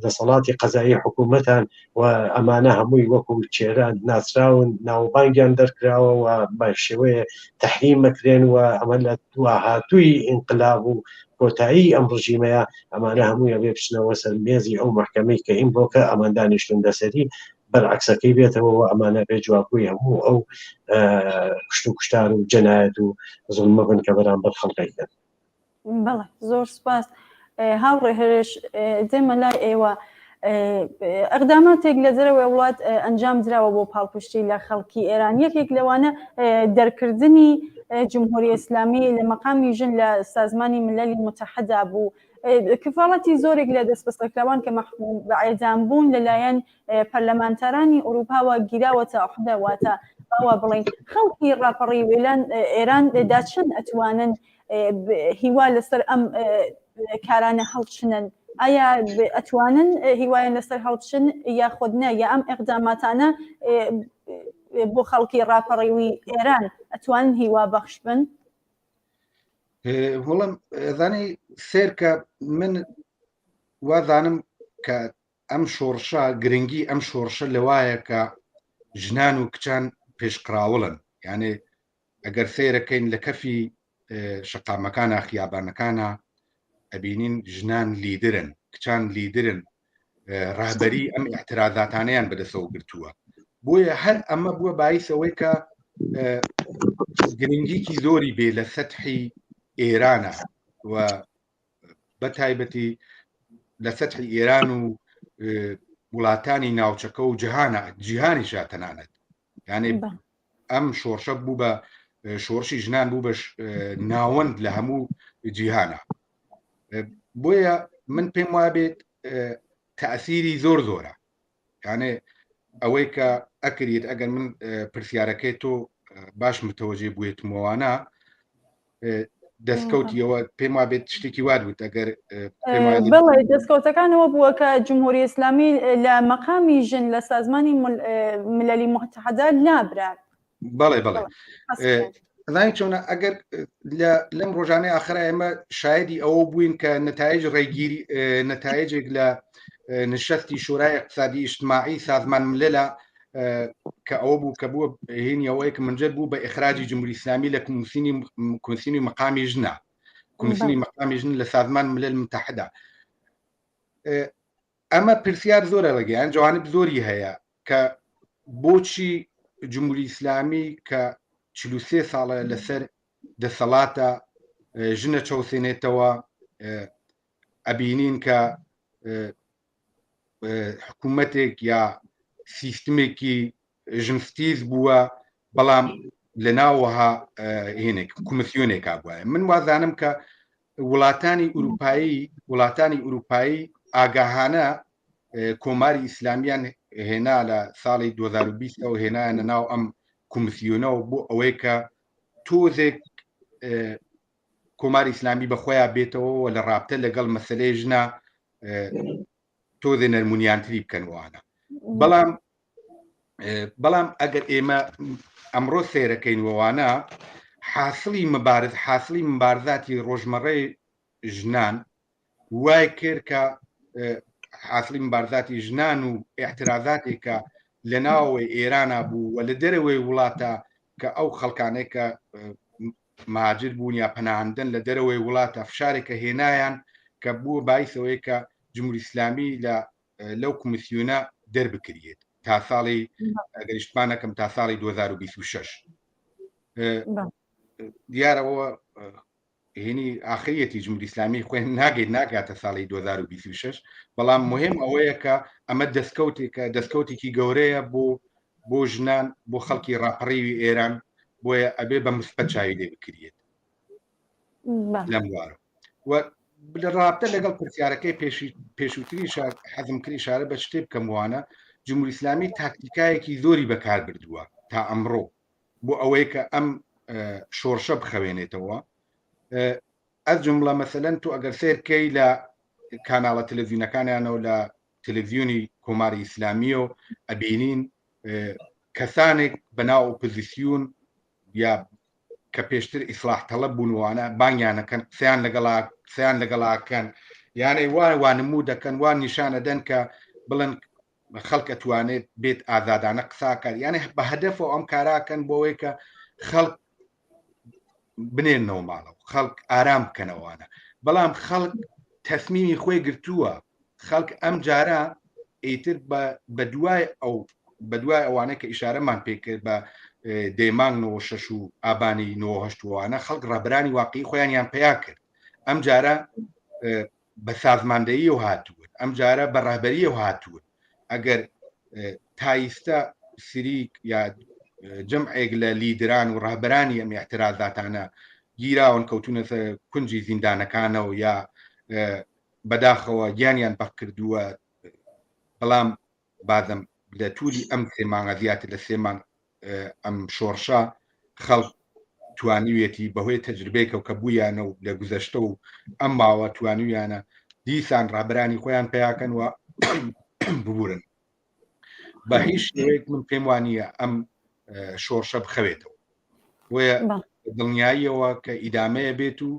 دەسەڵاتی قەزایی حکوومەتان و ئەمانە هەمووی وەکو چێرە ناسراون ناوبانگیان دەرکراوە و بە شێوەیە تحریم مەکرێن و ئەمە لە دواهاتووی ئینقلاب و کۆتایی ئەم ڕژیمەیە ئەمانە هەمووی ئەبێ بچنەوە سەر مێزی ئەو مەحکەمەی کە ئیمڕۆکە ئەمان دانیشتون لەسەری بەرعکسەکەی بێتەوە و ئەمانە بێ جوابگوی هەموو ئەو کوشت و کوشتار و جەنایەت و زوڵمە بن کە بەرامبەر خەڵکەکەن. بەڵێ زۆر سپاس هاوڕێ هێرش دێمە لای ئێوە ئەقداماتێک لە دەرەوەی وڵات ئەنجام دراوە بۆ پاڵپشتی لە خەڵکی ئێران یەکێک لەوانە دەرکردنی جمهوری ئیسلامی لە مەقامی ژن لە سازمانی مللی متحدا بوو کفاڵەتی زۆرێک لە دەستبەسەرکراوان کە مەحکوم بە ئێعدام بوون لەلایەن پەرلەمانتارانی ئورووپاوە گیراوەتە عوهدە واتە باوا بڵێین خەڵکی ڕاپەڕیوی ئێران دا چەند ئەتوانن هیوا لەسەر ئەم کارانە هەڵچنن ئایا ئەتوانن هیوایان لەسەر هەڵچن یاخود نە یا ئەم ئەقداماتانە بۆ خەڵکی ڕاپەڕیوی ئێران ئەتوانن هیوا بەخش بن؟ وەڵام زانی سێرکە من وازانم کە ئەم شۆڕشە گرنگی ئەم شۆڕشە لەوایە کە ژنان و کچان پێشقراوڵن یانێ ئەگەر سەیرەکەین لە کەفی شەقامەکانە خیابانەکانە ئەبینین ژنان لیدرن کچان لیدرن ڕابەری ئەم اعترازاتانیان بەدەسەوە گرتووە بۆیە هەر ئەمە بووە باعیسەوەی کە گرنگیکی زۆری بێ لە سەتحی ئێرانە و بە تایبەتی لە سەتحی ئێران و وڵاتانی ناوچەکە و جیهانە جیهانیشا تەنانەت یانێ ئەم شۆڕشە بوو بە شۆڕشی ژنان بوو بە ناوەند لە هەموو جیهانە. بۆیە من پێم وابێت تەسیری زۆر زۆرە یانێ ئەوەی کە ئەکرێت ئەگەر من پرسیارەکەی تۆ باش متەوەجێ بووێتمەوانە دەستکەوتیەوە پێم وابێت شتێکی وات بوت ئەگەر بڵێ دەستکەوتەکانەوە بووە کە جمهوری ئیسلامی لە مەقامی ژن لە سازمانی مللی متحدە لابرا بەڵێ بەڵێ زانانی چۆنە ئەگەر لەم ڕۆژانەی ئاخرا ئێمە شایدی ئەوە بووین کە نەتایج ڕێگیری نەتایجێک لە نشستی شورای اقتصادی اجتماعی سازمان مللە کە ئەوە بوو کە بووە هینی ئەوەیە کە منجر بوو بە ئخراجی جمهوری ئیسلامی لە کمیسیونی کمیسیونی مقامی ژنە کمیسیونی مقامی ژن لە سازمان ملل متحدە ئەمە پرسیار زۆرە ڕێگەیان جوانب زۆری هەیە کە بۆچی جمهوری ئیسلامی کە 43 ساڵە لەسەر دەسەڵاتە ژنە چەوسێنێتەوە ئەبینین کە حکوومەتێک یا سیستمێکی ژنستیز بووە بەڵام لە ناوەها هێنێک کمیسیۆنێکا بووە من وازانم کە وڵاتانی ئوروپایی وڵاتانی ئوروپایی ئاگاهانە کۆماری ئیسلامیان هێنا لە ساڵی 2020 ەوە هێنایانە ناو ئەم کمیسیۆنەوە بۆ ئەوەی کە تۆزێک کۆماری ئیسلامی بە خۆیان بێتەوە لە ڕابتە لەگەڵ مەسلەی ژنە تۆزێ نەرمونیانتری بکەن وانە بەڵام بەڵام ئەگەر ئێمە ئەمڕۆ سێرەکەین وەوانە حاصلی مبارز حاصلی مبارزاتی ڕۆژمەڕەی ژنان وای کرد کە حاصلی مبارزاتی ژنان و اعترازاتێک کە لە ناوەوەی ئێرانە بوو و لە دەرەوەی وڵاتە کە ئەو خەڵکانێک کە مهاجر بوون یا پەناهندەن لە دەرەوەی وڵاتە فشارێکە هێنایان کە بووە بایسەوەی کە جمهوری ئیسلامی لە لەو کمیسیونە دەربکرێت تا ساڵی ئەگەر اشتباه نەکەم تا ساڵی 2026 دیارەوە هینی ئاخریەتی جمهوری ئیسلامی خوێن ناگەیت ناگاتە ساڵی 2026 بەڵام مهم ئەوەیە کە ئەمە دەستکەوتێکە دەستکەوتێکی گەورەیە بۆ بۆ ژنان بۆ خەڵکی ڕاپەڕیوی ئێران بۆیە ئەبێ بە مثبەت چاوی لێ بکرێت لەم وارە و لە ڕابتە لەگەڵ پرسیارەکەی پێشووتری حەزم کرد ئیشارە بە شتێ بکەم وانە جمهوری ئیسلامی تاکتیکایەکی زۆری بەکار بردووە تا ئەمڕۆ بۆ ئەوەی کە ئەم شۆڕشە بخەوێنێتەوە ئەز جملە مەسەلەن تو ئەگەر سێرکەی لە کاناڵە تەلەڤیزیۆنەکانیانەوە لە تەلەڤیزیۆنی کۆماری ئیسلامیەوە ئەبینین کەسانێک بەناو ئۆپۆزیسیون یا کە پێشتر ئیسلاح تەڵەب بوون وانە بانگیانەکەن قسەیان لەگەڵا قسەیان لەگەڵاکەن یانەی وا وانموو دەکەن وا نیشانەدەن کە بڵن خەڵک ئەتوانێت بێت ئازادانە قساکات یانە بە هەدەفەوە ئەم کاراکەن بۆ ئەوەی کە خەڵک بنێنەوە ماڵەوە خەڵک ئارام بکەنەوەوانە بەڵام خەڵک تەسمیمی خۆی گرتووە خەڵک ئەم جارە ئیتر بە دوای ئەو بە دوای ئەوانە کە ئیشارەمان پێکرد بە دێمانگ 96 و ئابانی 98وانە خەڵک ڕابرانی واقعی خۆیانیان پیا کرد ئەم جارە بە سازماندەییەوە هاتوون ئەم جارە بە ڕەهبەریەوە هاتوون ئەگەر تایستە سریک یا جمعێک لە لیدران و ڕەهبەرانی ئەم اعترازاتانە گیراون کەوتونەتە کونجی زیندانەکانەوە یا بەداخەوە گیانیان بەخکردووە بەڵام بازم لە تووری ئەم سێ مانگە زیاتر لە سێ مانگ ئەم شۆڕشە خەڵک توانیویەتی بەهۆی تەجربەیەکەوە کە بوویانە و لە گوزەشتە و ئەم ماوە توانیویانە دیسان ڕابرانی خۆیان پیاکەن و ببورن بە هیچ شێوەیەک من پێم وانە ئەم شۆڕشە بخەوێتەوە بۆیە دڵنیاییەوە کە ئیدامەیە بێت و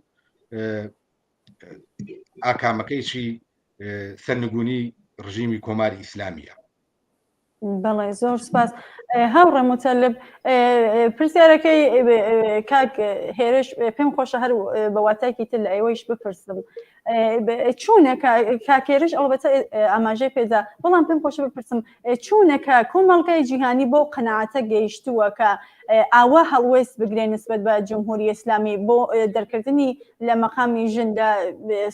ئاکامەکەیشی سەرنگونی ڕژیمی کۆماری ئیسلامیە. بەڵێ زۆر سپاس هاوڕێ متەلب پرسیارەکەی کاک هێرش پێم خۆشە هەر بە واتایەکی تر لە ئێوەیش بپرسم چونە کاک هێرش ئەڵبەتە ئاماژەی پێدا بەڵام پێم خۆشە بپرسم چونە کە کۆمەڵگای جیهانی بۆ قەناعەتە گەیشتووە کە ئاوا هەڵوێست بگرێ نسبەت بە جمهوری ئیسلامی بۆ دەرکردنی لە مەقامی ژن لە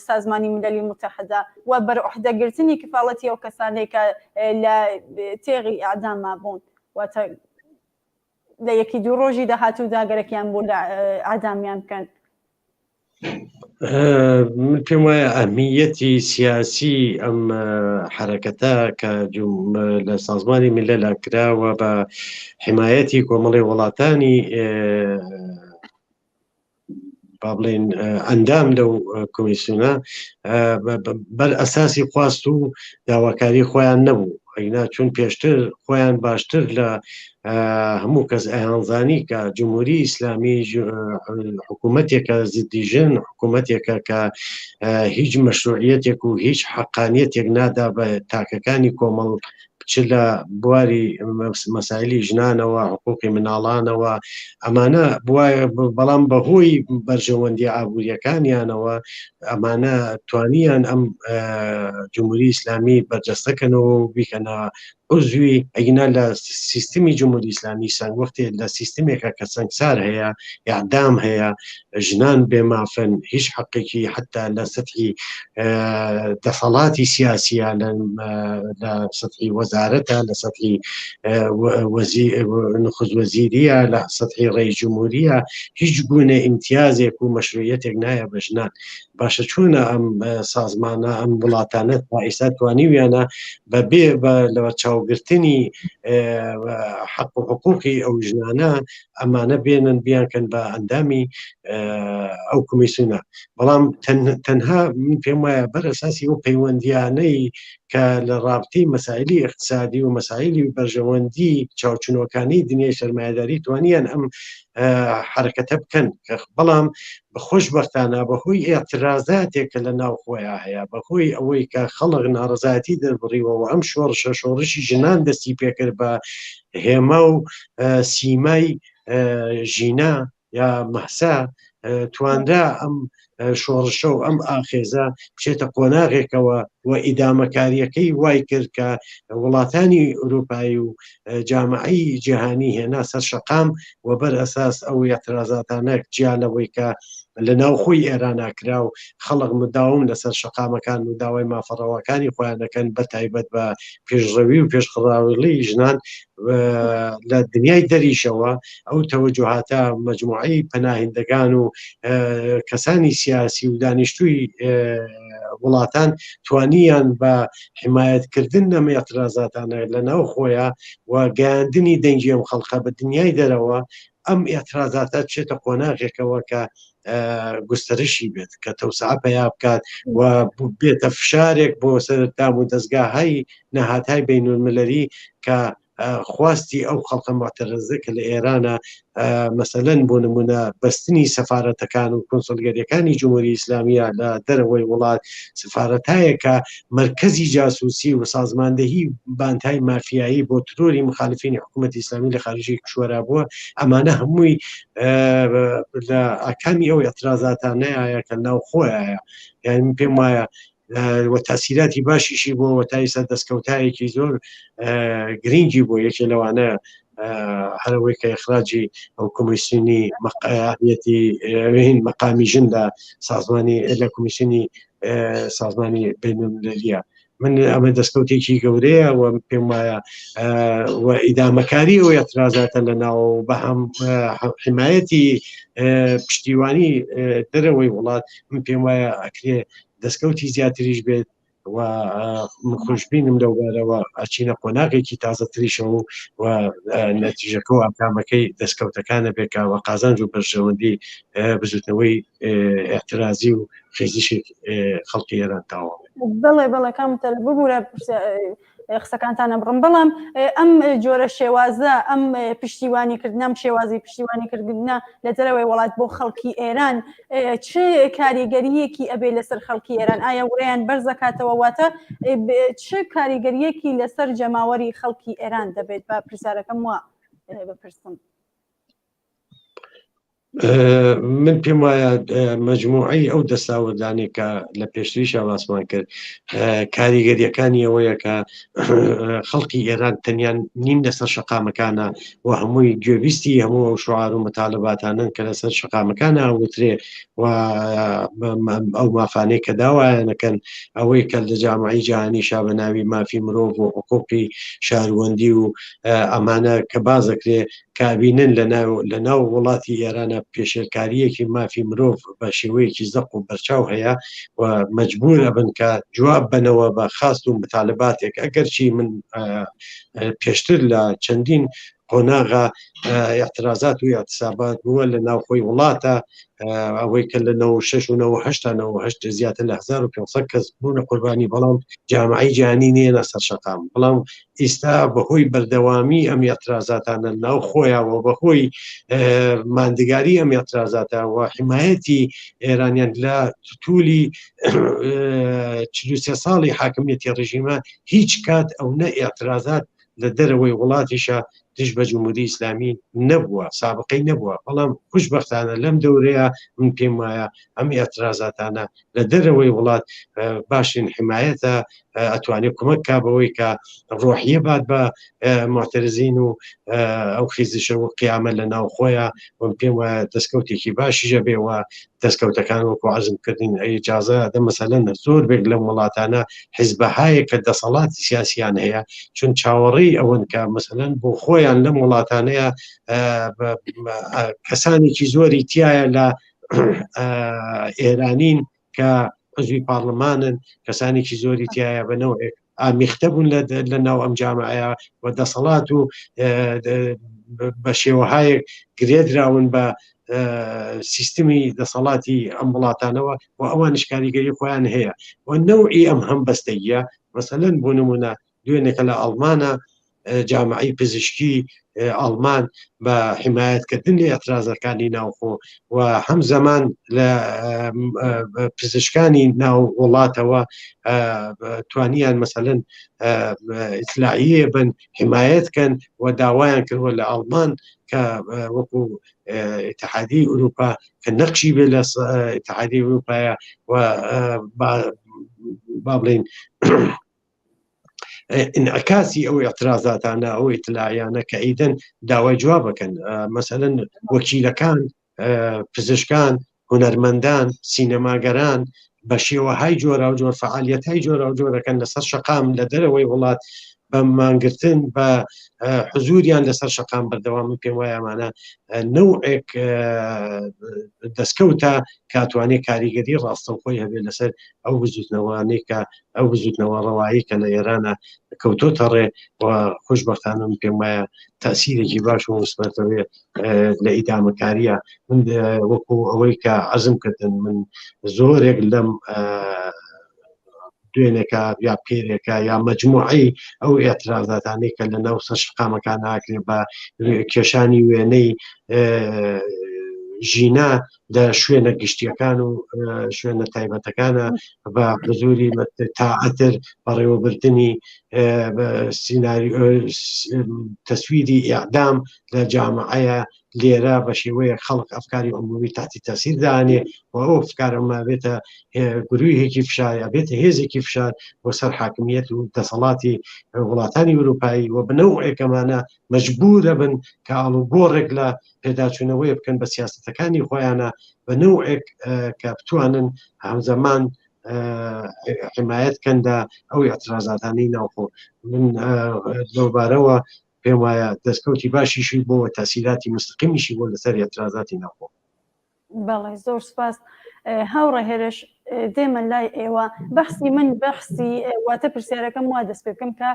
سازمانی مللی متحدە و بەرعهدەگرتنی کفاڵەتی ئەو کەسانەی کە لە تێغی ئیعدام مابوون واتە لە یەکی دوو ڕۆژی داهاتوودا گەرەکیان بوو لە ئیعدامیان بکەن. من پێم وایە ئەهمیەتی سیاسی ئەم حرەکەتە کە لە سازمانی میللەلا کراوە بە حمایەتی کۆمەڵی وڵاتانی با بڵێن ئەندام لەو کۆمیسیۆنە بەر ئەساسی خواست و داواکاری خۆیان نەبوو ئەینا چون پێشتر خۆیان باشتر لە هەموو کەس ئەیانزانی کە جمهوری ئیسلامی حکوومەتێکە زدی ژن حکوومەتێکە کە هیچ مەشروعیەتێک و هیچ حەقانیەتێک نادا بە تاکەکانی کۆمەڵ چ لە بواری مەسایلی ژنانەوە حقوقی مناڵانەوە ئەمانە بواە بەڵام بەهۆی بەرژەوەندی ئابوووریەکانیانەوە ئەمانە توانیان ئەم جمهوری ئیسلامی بەرجەستەکەنەوە و بیکەنە عزوی ئەگینا لە سیستمی جمهوری ئیسلامی سەنگ وەختێ لە سیستمێکە کە سەنگسار هەیە یعدام هەیە ژنان بێمافن هیچ حەقێکی حتا لە سەتحی دەسەڵاتی سیاسیە لە سەتحی وەزارەتە لە سەتحی نخز وەزیریە لە سەتحی ڕێی جمهوریە هیچ گونە ئیمتیازێک و مەشروعیەتێک نایە بە ژنان باشە چۆنە ئەم سازمانە ئەم وڵاتانە تا ئێستا توانیویانە بە بێ بە لەوەرچاوگرتنی حەق و حقوقی ئەو ژنانە ئەمانە بێنن بیانکەن بە ئەندامی ئەو کمیسیونە بەڵام تەنها من پێم وایە بەر ئەساسی ئەو پەیوەندیانەی کە لە ڕابطەی مەسایلی اقتصادی و مەسایلی بەرژەوەندی چاوچنۆکانی دنیای سەرمایەداری توانیان ئەم حرەکەتە بکەن کە بەڵام خۆشبەختانە بەهۆی ئێعترازاتێک کە لە ناو خۆیان هەیە بەهۆی ئەوەی کە خەڵک ناڕزایەتی دەربڕیوەوە ئەم شۆڕشە شۆڕشی ژنان دەستی پێکرد بە هێما و سیمای ژینا یا مەهسا توانرا ئەم شۆڕشە و ئەم ئاخێزە بچێتە قۆناغێکەوە و ئیدامەکاریەکەی وای کرد کە وڵاتانی ئەوروپایی و جامعی جیهانی هێنا سەر شەقام و بەر ئەساس ئەو اعترازاتانە جیا لەوەی کە لە ناوخۆی ئێرانا کرا و خەڵک مداوم لەسەر شەقامەکان و داوای مافەڕەواکانی خۆیان دەکەن بە تایبەت بە پێشڕەوی و پێشخڕاوڵی ژنان لە دنیای دەریشەوە ئەو تەوەجوهاتە مجموعەی پەناهندەکان و کەسانی سیاسی و دانیشتووی وڵاتان توانیان بە حمایەتکردن لەم اعترازاتانە لە ناو خۆیان و گەیاندنی دەنگی ئەم خەڵقە بە دنیای دەرەوە ئەم ئێعترازاتە بچێتە قۆناغێکەوە کە گوستەرشی بێت کە تەوسعە پەیا بکات و بێتە فشارێک بۆ سەر دام و دەستگاهای نەهاتای بینولملەری کە خواستی ئەو خەڵکە معتەرەزە کە لە ئێرانە مەسەلەن بۆ نمونە بەستنی سەفارەتەکان و کونسڵگەریەکانی جمهوری ئیسلامیە لە دەرەوەی وڵات سفارەتایەکە مەرکەزی جاسوسی و سازماندەهی بانتای مافیایی بۆ ترۆری مخالفینی حکوومەتی ئیسلامی لە خارجی کشوەرا بووە ئەمانە هەمووی لە ئاکامی ئەو اعترازاتانەیە کە ناو خۆیە یعنی من پێم وایە و تاسیراتی باشیشی بۆ و تا ئیستا دەستکەوتایەکی زۆر گرنگی بۆ یەکێ لەوانە هەرەوەی کە اخراجی ئەو کۆمیسیونی مەقامیەتی مەقامی ژن لە سازمانی لە کۆمیسیونی سازمانی بینالمللیە من ئەمە دەستکەوتێکی گەورەیە و پێم وایە و ئیدامەکاری ئەو اعترازاتە لە ناو بە هەم حمایەتی پشتیوانی دەرەوەی وڵات من پێم وایە ئەکرێ دەستکەوتی زیاتریش بێت و من خۆشببینم لەو بارەوە ئەچینە قۆناغێکی تازەتریشەوە و نەتیژەکە و ئاکامەکەی دەستکەوتەکانە بێکە و قازانج و بەرژەوەندی بزوتنەوەی اعترازی و خێزیشی خەڵکی ئێران تاوە بەڵێ بەڵێ کامتە ببوورە قسەکانتان ئەبڕم بەڵام ئەم جۆرە شێوازە ئەم پشتیوانی کردنەم شێوازی پشتیوانی کردنە لە دەرەوەی وڵات بۆ خەڵکی ئێران چ کاریگەریەکی ئەبێ لەسەر خەڵکی ئێران ئایا ورەیان بەرزەکاتەوە واتە چ کاریگەریەکی لەسەر جەماوەری خەڵکی ئێران دەبێت بە پرسیارەکەم وا بپرسم. من پێم وایە مجموعەی ئەو دەستاوردانەی کە لە پێشتریشا باسمان کرد کاریگەریەکانی ئەوەیە کە خەڵکی ئێران تەنیا نین لەسەر شەقامەکانە و هەمووی گوێبیستی هەموو ئەو شعار و متالباتانن کە لەسەر شەقامەکانە وترێ و ئەو مافانەی کە داوایانەکەن ئەوەی کە لە جامعی جیهانیشا بە ناوی مافی مرۆڤ و حقوقی شاروەندی و ئەمانە کە بازەکرێ. کە ئەبینن لە ناو لە ناو وڵاتی ئێرانە پێشێلکارییەکی مافی مرۆڤ بە شێوەیەکی زەق و بەرچاو هەیە و مەجبور ئەبن کە جواب بەنەوە بە خاست و متالباتێک ئەگەرچی من پێشتر لە چەندین قۆناغا اعترازات و اعتصابات بووە لە ناوخۆی وڵاتە ئەوەی کە لە 96 و 98 تا 98 زیاتر لە 1500 کەس بوونە قوربانی بەڵام جامعی جیهانی نییە لەسەر شەقام بەڵام ئیستا بەهۆی بەردەوامی ئەم اعترازاتانە ناو خۆیانەوە بەهۆی ماندگاری ئەم اعترازاتە و حمایەتی ئێرانیان لە تولی 43 ساڵی حاکمیەتی ڕژیمە هیچ کات ئەو نە اعترازات لە دەرەوەی وڵاتیشە دژ بە جمهوری ئیسلامی نەبووە سابقەی نەبووە بەڵام خوشبەختانە لەم دەورەیە من پێم وایە ئەم ئێعترازاتانە لە دەرەوەی وڵات باشترین حمایەتە ئەتوانێت کمەک کا بەوەی کە ڕۆحیە بات بە معترزین و ئەو خیزشە و قیامە لە ناو خۆیان وم پێم وایە دەستکەوتێکی باشیشە بێ و دەستکەوتەکان وەکو عەزم کردن ئیجازە دە مەسەلەن زۆر بێک لەم وڵاتانە حیزبەهایە کە دەسەڵاتی سیاسیان هەیە چون چاوەڕێی ئەوەن کە مەسەلەن بۆ خۆیان لەم وڵاتانەیە کەسانێکی زۆری تایە لە ئێرانین کە عزوی پارلمانن کەسانێکی زۆری تایە بە نەوەێک ئامیختە بوون لە ناو ئەم جامعەیە و دەسەڵات و بە شێوەهایەک گرێدراون بە سیستمی دەسەڵاتی ئەم وڵاتانەوە و ئەوانش کاریگەری خۆیان هەیە و نەوعی ئەم هەم بەستەیە مەسەلەن بۆ نمونە دوێنێکە لە ئەڵمانە جامعی پزیشکی ئەڵمان بە حمایەتکردن لە ئەترازەکانی ناوخۆ و هەم زەمان لە پزیشکانی ناو وڵاتەوە توانیان مەسەلەن ئیتلاعیە بن حمایەت کەن و داوایان کردوە لە ئەڵمان کە وەکو اتحادی ئەوروپا کە نەقشی بێ لە اتحادی ئەوروپایە و با بڵین انعکاسی ئەو اعترازاتانە ئەو ئیتلاعیانە کە ئیدەن داوای جوابەکەن مەسەلەن وەکیلەکان پزیشکان هونەرمەندان سینەماگەران بە شێوەهای جۆرا و جۆر فعالیەتهای جۆرا و جۆرەکەن لەسەر شەقام لە دەرەوەی وڵات بە مانگرتن بە حزوریان لەسەر شەقام بەردەوام من پێم وایە ئەمانە نەوعێک دەستکەوتە کاتوانێت کاریگەری ڕاستەوخۆی هەبێت لەسەر ئەو بزوتنەوانەی کە ئەو بزوتنەوە ڕەوایی کە لە ئێرانە کەوتۆتە ڕێ و خۆشببختانە من پێم وایە تاسیرێکی باش و مثبەتەوێ لە ئیدامەکاریە من وەکو ئەوەی کە عەزم کردن من زۆرێک لەم دوێنێکە یا پێرێکە یا مجموعەی ئەو ئاعترازاتانەی کە لە ناو سەر شقامەکان ناکرێت بە کێشانی وێنەی ژینا لە شوێنە گشتیەکان و شوێنە تایبەتەکانە بە حزوری تاعتر بەڕێوەبردننی سیناری تەسویری ئەعدام لە جامعەیە لێرە بە شێوەیە خەڵک ئەفکاری عمومی تاتی تەسیر دانێ و ئەو ئەفکارە مابێتە گروهێکی فشار یا بێتە هێزێکی فشار بۆ سەر حاکمیت و دەسەڵاتی وڵاتانی ئەوروپایی و بنەوەکەمانە مەجبورە بن کە ئاڵوگۆڕێک لە پێداچوونەوەی بکەن بە سیاستەکانی خۆیانە بە نەوەک کە بتوانن هەمزەمان حمایەت کەن لە ئەو اعترازاتانەی ناوخۆ من لەوبارەوە پێم وایە دەستکەوتی باشیشی بۆ تاسیراتی مستقیمیشی بۆ لەسەر اعترازاتی ناوخۆ. بەڵێ زۆر سپاس هاوڕێ هێرش دێمە لای ئێوە بەحسی من بەحسی واتە پرسیارەکەم وا دەست پێ بکەم کە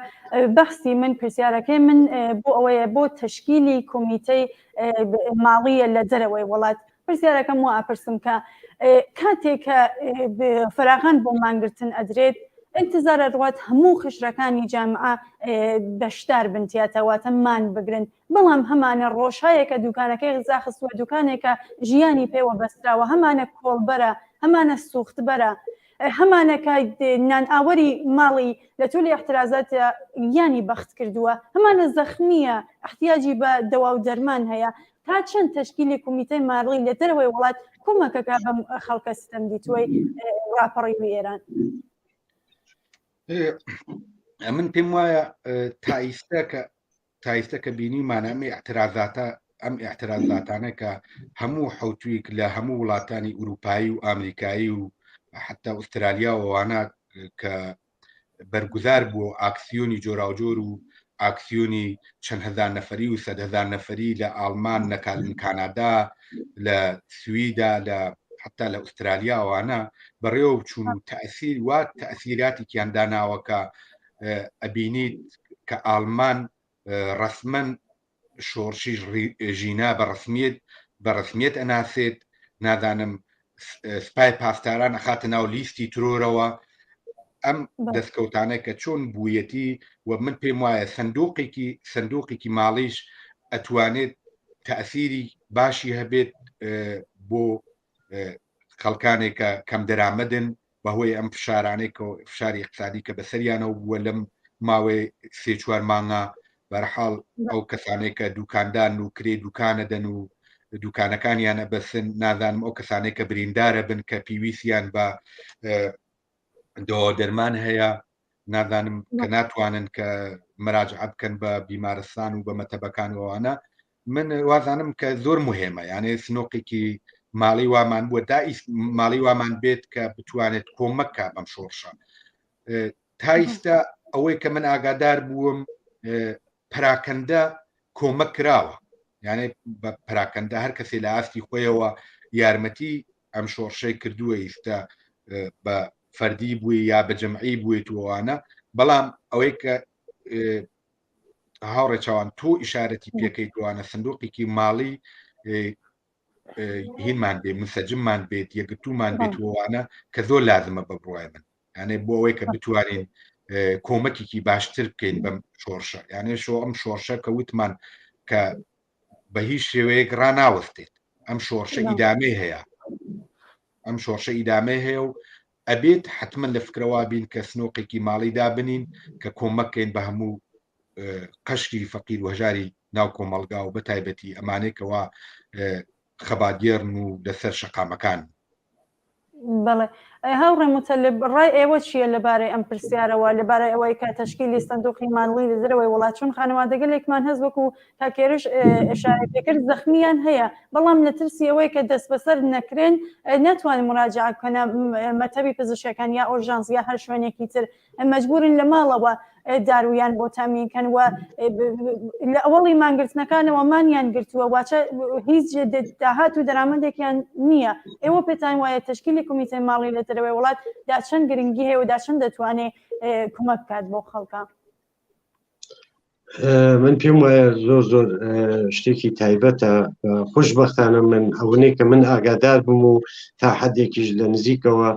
بەحسی من پرسیارەکەی من بۆ ئەوەیە بۆ تەشکیلی کۆمیتەی ماڵیە لە دەرەوەی وڵات پرسیارەکەم وا ئەپرسم کە کاتێک کە فراغان بۆ مانگرتن ئەدرێت انتظار ئەڕوات هەموو قشرەکانی جامعە بەشدار بن تیاتا واتە مان بگرن بەڵام هەمانە ڕۆژهایەکە دوکانەکەی غزا خستووە دوکانێکە ژیانی پێوە بەستراوە هەمانە کۆڵبەرە هەمانە سوختبەرە هەمانە کە نان ئاوەری ماڵی لە تولی احترازات گیانی بەخت کردووە هەمانە زەخمیە احتیاجی بە دەوا و دەرمان هەیە تا چەند تەشکیلی کومیتەی ماڵی لە دەرەوەی وڵات کۆمەکەکە بەم خەڵکە ستەم دیتووەی ڕاپەڕیوی ئێران؟ من پێم وایە تا ئیستا کە تا ئیستا کە بینیمانە ئەم اعترازاتە ئەم اعترازاتانە کە هەموو حوتویک لە هەموو وڵاتانی ئوروپایی و ئامریکایی و حتا ئوسترالیا وانە کە بەرگوزار بوو ئاکسیۆنی جۆراوجۆر و ئاکسیۆنی چەند هەزار نەفەری و سەدهزار نەفەری لە ئاڵمان نەکالن کانادا لە سویدا لە حتا لە ئوسترالیا ئەوانە بەڕێوە بچوون و تەسیر وا تەسیراتێکیان داناوە کە ئەبینیت کە ئاڵمان ڕسمەن شۆڕشی ژینا بە ڕسمیت بە ڕسمیت ئەناسێت نازانم سپای پاسداران ئەخاتە ناو لیستی ترۆرەوە ئەم دەستکەوتانە کە چۆن بوویەتی و من پێم وایە سندوقێکی سندوقێکی ماڵیش ئەتوانێت تەسیری باشی هەبێت بۆ خەڵکانێک کە کەم دەرامەدن بەهۆی ئەم فشارانەی کە فشاری اقتصادی کە بەسەریانەوە بووە لەم ماوەی سێ چوار مانگە بەرحاڵ ئەو کەسانێک کە دوکاندان و کرێ دوکانە دەن و دوکانەکانیان ئەبەسن نازانم ئەو کەسانێک کە بریندارە بن کە پێویستیان بە دەوا دەرمان هەیە نازانم کە ناتوانن کە مراجعە بکەن بە بیمارستان و بە مەتەبەکان وانە من وازانم کە زۆر مهمە یانێ سنۆقێکی ماڵی وامان بووە دا ماڵی وامان بێت کە بتوانێت کۆمەکە بەم شۆڕشە تا ئیستا ئەوەی کە من ئاگادار بووم پراکەندە کۆمەک کراوە یانێ بە پراکەندە هەر کەسێ لە ئاستی خۆیەوە یارمەتی ئەم شۆڕشەی کردووە ئیستا بە فەردی بووی یا بە جەمعی بوویت وانە بەڵام ئەوەی کە هاوڕێ چاوان تۆ ئیشارەتی پێکەی دوانە سندوقێکی ماڵی هینمان بێ مسەجممان بێت یەکگرتومان بێت وانە کە زۆر لازمە بە بڕای من یانێ بۆ ئەوەی کە بتوانین کۆمەکێکی باشتر بکەین بەم شۆڕشە یانێ شۆ ئەم شۆڕشە کە وتمان کە بە هیچ شێوەیەک ڕناوەستێت ئەم شۆڕشە ئیدامەی هەیە ئەم شۆڕشە ئیدامەی هەیە و ئەبێت حتمما لە فکرەوە بین کە سنۆقێکی ماڵی دابنین کە کۆمەکەین بە هەموو قەشری فەقیر و هەژاری ناو کۆمەڵگا و بە تایبەتی ئەمانێکەوە خەباتگێڕن و لەسەر شەقامەکان. بەڵێ هاوڕێ متەلب ڕای ئێوە چییە لەبارەی ئەم پرسیارەوە لەبارەی ئەوەی کە تەشکیلی سندوقی مانڵی لە دەرەوەی وڵات چون خانەوادەگەلێکمان هەست وەکو کاکێرش ئشارەی پێکرد زەخمیان هەیە بەڵام لە ترسی ئەوەی کە دەستبەسەر نەکرێن ناتوانن مراجعە بکەنە مەتەبی پزیشکەکان یا ئۆرژانس یا هەر شوێنێکی تر مەجبورن لە ماڵەوە دارویان بۆ تامین کەن و لە ئەوەڵی مانگرتنەکانەوە مانیان گرتووە واچە هیچ داهات و دەرامەتێکیان نییە ئێوە پێتان وایە تەشکیلی کۆمیتەی ماڵی لە دەرەوەی وڵات دا چەند گرنگی هەیە و دا چەند دەتوانێت کمەک بکات بۆ خەڵکە؟ من پێم وایە زۆر زۆر شتێکی تایبەتە خوشببختانە من ئەوەی کە من ئاگادار بووم و تا حدێکیش لە نزیکەوە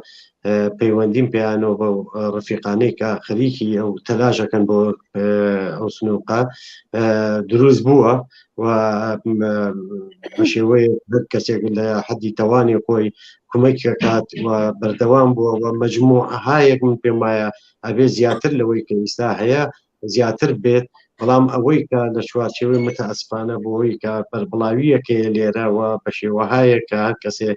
پەیوەندیم پێیانەوە بە ڕفیقانەی کە خەریکی ئەو تەلاشەکەن بۆ ئەو سنووقە دروست بووە و بە شێوەیە هەر کەسێک لە حەدی تەوانی خۆی کمەکەکات و بەردەوام بووە و مجموعەهایەک من پێم وایە ئەبێ زیاتر لەوەی کە ئیستا هەیە زیاتر بێت بەڵام ئەوەی کە لە چوارچێوەی متەئەسفانە بۆی کە بەربڵاویەکەیە لێرە و بە شێوەهایە کە هەر کەسێ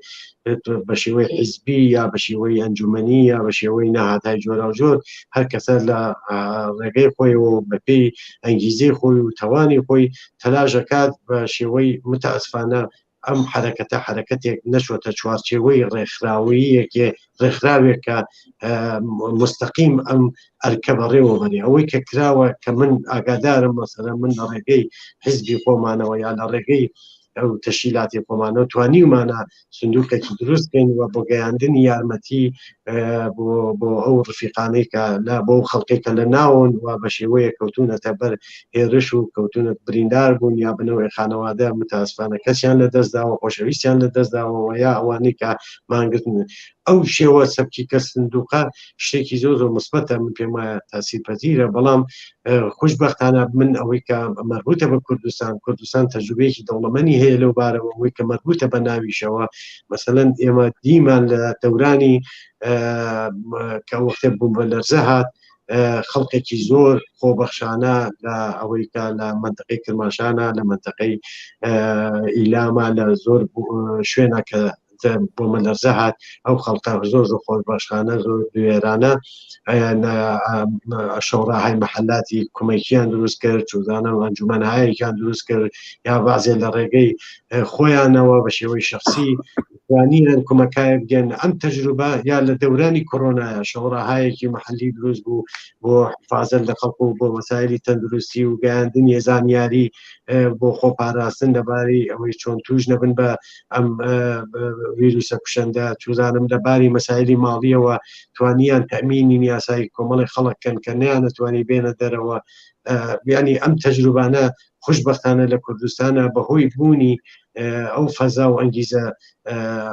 بە شێوەی حیزبی یا بە شێوەی ئەنجومەنی یا بە شێوەی نەهاتای جۆراوجۆر هەر کەسە لە ڕێگەی خۆیەوە بەپێی ئەنگیزەی خۆی و تەوانی خۆی تەلاشەکات بە شێوەی متەئەسفانە ئەم حەرەکەتە حەرەکەتێک نەچۆتە چوارچێوەی ڕێکخراوەیەکێ ڕێکخراوێک کە مستەقیم ئەم ئەرکە بەڕێوە بەرێ ئەوەی کە کراوە کە من ئاگادارم مەسەلەن من لە ڕێگەی حزبی خۆمانەوە یا لە ڕێگەی ئەو تەشیلاتی خۆمانەوە توانیومانە سندوقێکی دروست بکەین و بۆ گەیاندنی یارمەتی بۆ ئەو ڕفیقانەی کە لە بۆ خەڵکێک کە لە ناون و بە شێوەیە کەوتونەتە بەر هێرش و کەوتونەت بریندار بوون یا بنەوەی خانەوادە متاسفانە کەسیان لە دەستداوە خۆشەویستیان لە دەستداوە یا ئەوانەی کە مانگرتن ئەو شێوە سەبکی کە سندوقە شتێکی زۆر زۆر مثبەتە من پێم وایە تاسیر پذیرە بەڵام خوشببختانە من ئەوەی کە مەربوتە بە کوردستان کوردستان تەجروبەیەکی دەوڵەمەنی هەیە لەو بارەوە ئەوەی کە مەربوتە بە ناویشەوە مەسەلەن ئێمە دیمان لە دەورانی کە وەختێ بووم بە لەرزە هات خەڵکێکی زۆر خۆبەخشانە لە ئەوەی کە لە منتەقەی کرماشانە لە منتەقەی ئیلاما لە زۆر شوێنە کە بۆمەلەرزە هات ئەو خەڵکە زۆر زۆر خۆشبەخشانە زۆر دوێرانە شەوڕاهای محلاتی کومەکیان دروست کرد چوزانە و ئەنجومەنهایەکیان دروست کرد یا بازێ لە ڕێگەی خۆیانەوە بە شێوەی شخصی. توانیان کومەکایە بگەن ئەم تەجروبە یا لە دەورانی کۆرۆنایە شەوڕاهایەکی محلی دروست بوو بۆ حفاظت لە خەڵک و بۆ مەسایلی تەندروستی و گەیاندنی زانیاری بۆ خۆپاراستن لەباری ئەوەی چۆن توش نەبن بە ئەم ویروسە کوشندە چوزانم لەباری مەسایلی ماڵیەوە توانیان تەمینی یاسایی کۆمەڵی خەڵک کەن کە نیانەتوانی بێنە دەرەوە بیانی ئەم تەجروبانە خوشبەختانە لە کوردستانە بەهۆی بوونی ئەو فەزا و ئەنگیزە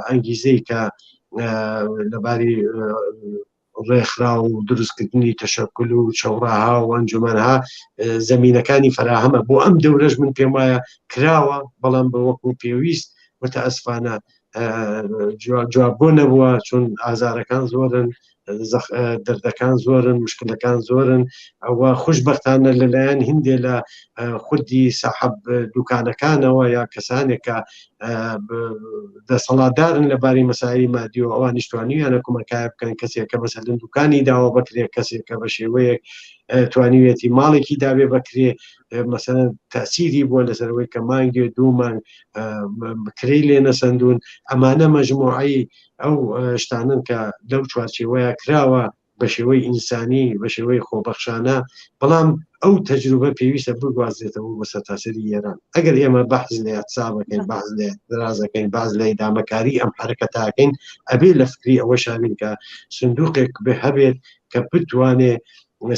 ئەنگیزەی کە لەباری ڕێکخرا و دروستکردنی تەشەکول و چەوڕاها و ئەنجومەنها زمینەکانی فراهەمە بۆ ئەم دەورەش من پێم وایە کراوە بەڵام بە وەکو پێویست متەئەسفانە جوابگۆ نەبووە چون ئازارەکان زۆرن دەردەکان زۆرن مشکلەکان زۆرن ئەوە خوشببختانە لەلایەن هندێ لە خودی سەحب دوکانەکانەوە یا کەسانێک کە دەسەڵاتدارن لە باری مەسایی مادی و ئەوان نیشتوانیانە کومەکای بکەن کەسێک کە مەسەلەن دوکانی داوە بکرێت کەسێک کە بە شێوەیەک توانیوێتی ماڵێکی دابێ بکرێ مەسەلەن تاسیری بووە لەسەرەوەی کە مانگێ دوو مانگ کرێی لێ نەسەندون ئەمانە مەجموعەی ئەو شتانن کە لەو چوارچێوەیە کراوە بە شێوەی ئینسانی بە شێوەی خۆبەخشانە بەڵام ئەو تەجروبە پێویستە بگوازرێتەوە بۆ سەرتاسەری ئێران ئەگەر ئێمە بەحز لە اعتصابەکەین بەحز لە اعتراضەکەین باز لە ئیدامەکاری ئەم حرەکەتاکەین ئەبێ لە فکری ئەوە شابین کە سندوقێک بێ هەبێت کە بتوانێ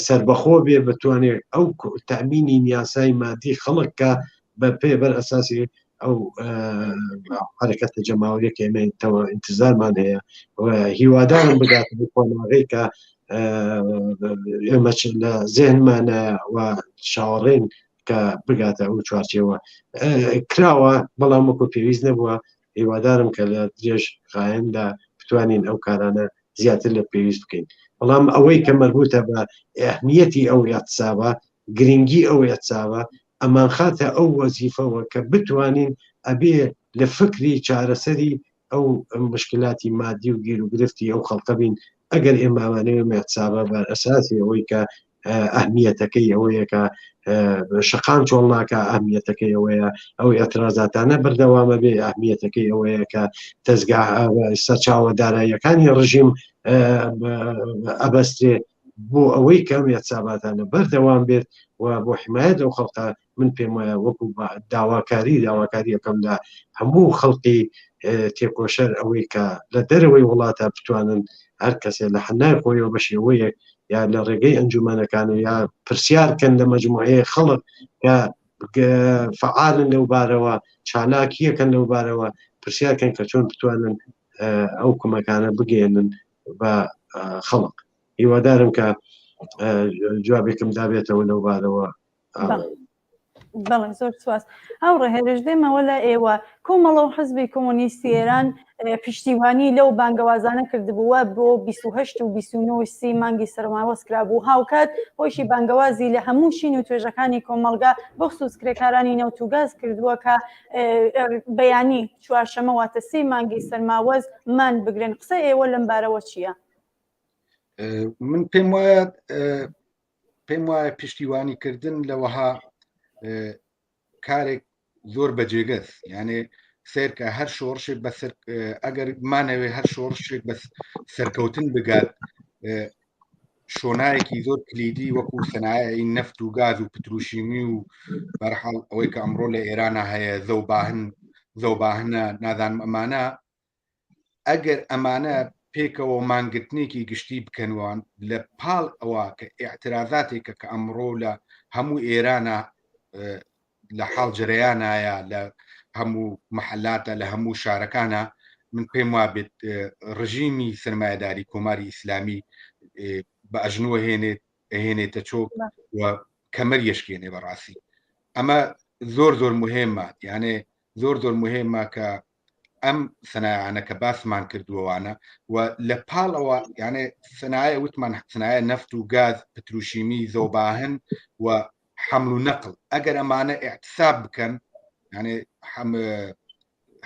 سربەخۆ بێ بتوانێت ئەو تەمینی یاسای مادی خەڵک کە بە پێ بەر ئەساسی ئەو حرەکەتە جەماوەریە کە ئێمە تەوە انتظارمان هەیە هیوادارم بگات بۆ قۆناغەی کە ئێمە لە زێنمانە و چاوەڕێن کە بگاتە ئەو چوارچێوە کراوە بەڵام وەکو پێویست نەبووە هیوادارم کە لە درێژ خایەندا بتوانین ئەو کارانە زیاتر لە پێویست بکەین بەڵام ئەوەی کە مربوطە بە ئەهمیەتی ئەو اعتصابە گرنگی ئەو اعتصابە ئەمانخاتە ئەو وەزیفەوە کە بتوانین ئەبێ لە فکری چارەسەری ئەو مشکلاتی مادی و گیر و گرفتی ئەو خەڵکە بین ئەگەر ئێماوانەوە مێحسابە بە ئەساسی ئەوەی کە ئەهمیەتەکەی ئەوەیە کە شقام چۆڵ ناکە ئەهمیەتەکەی ئەوەیە ئەو ئەترازاتانە بەردەوامە بێ ئەهمیەتەکەی ئەوەیە کە دەستگا سەرچاوە داراییەکانی ڕژیم ئەبەسترێ بۆ ئەوەی کە ئەم اعتصاباتانە بەردەوام بێت و بۆ حمایەت لەو خەڵکە من پێم وایە وەکو داواکاری داواکاریەکەم لە هەموو خەڵکی تێکۆشەر ئەوەی کە لە دەرەوەی وڵاتە بتوانن هەر کەسێ لە حەنای خۆیەوە بە شێوەیەک یا لە ڕێگەی ئەنجومەنەکان و یا پرسیار کەن لە مەجموعەیە خەڵک کە فعالن لەو بارەوە چالاکیەکەن لەو بارەوە پرسیارکەن کە چۆن بتوانن ئەو کومەکانە بگەێنن بە خەڵک هیوادارم کە جوابێکم دابێتەوە لەو بارەوە. بەڵێ زۆر سواس هاوڕێ هێرش دێمەوە لە ئێوە کۆمەڵە و حزبی کۆمۆنیستی ئێران پشتیوانی لەو بانگەوازانە کردبووە بۆ 28 و 29 سی مانگی سەرماوەز کرابوو هاوکات خۆشی بانگەوازی لە هەموو چین و توێژەکانی کۆمەڵگا بەخصوص کرێکارانی نەوت و گاز کردووە کە بەیانی چوارشەمە واتە سێ مانگی سەرماوەز مان بگرن قسە ئێوە لەم بارەوە چییە؟ من پێم وایە پێم وایە پشتیوانی کردن لە وەها کارێک زۆر بەجێگەس یانێ سێرکە هەر شۆڕشێک بەسەر ئەگەر مانەوێ هەر شۆڕشێک بەس سەرکەوتن بگات شۆنایەکی زۆر کلیدی وەکو سەنایعی نەفت و گاز و پتروشیمی و بەرحاڵ ئەوەی کە ئەمڕۆ لە ئێرانە هەیە زەوباهن زەوباهنە نازانم ئەمانە ئەگەر ئەمانە پێکەوە مانگرتنێکی گشتی بکەنوان لە پاڵ ئەوە کە ئاعترازاتێکە کە ئەمڕۆ لە هەموو ئێرانە لە حاڵ جرەیانایە لە هەموو محلاتە لە هەموو شارەکانە من پێم وابێت ڕژیمی سرمایهداری کۆماری ئیسلامی بە ئەژنوە هێنێت هێنێتە چۆک و کەمەر یشکێنێ بەڕاستی ئەمە زۆر زۆر مهمە یانێ زۆر زۆر مهمە کە ئەم سەنایانە کە باسمان کردووەوانە و لە پاڵەوە یانێ سەنایە وتمان سنایە نەفت و گاز پتروشیمی زۆباهن و حمل و نەقل ئەگەر ئەمانە اعتصاب بکەن یانێ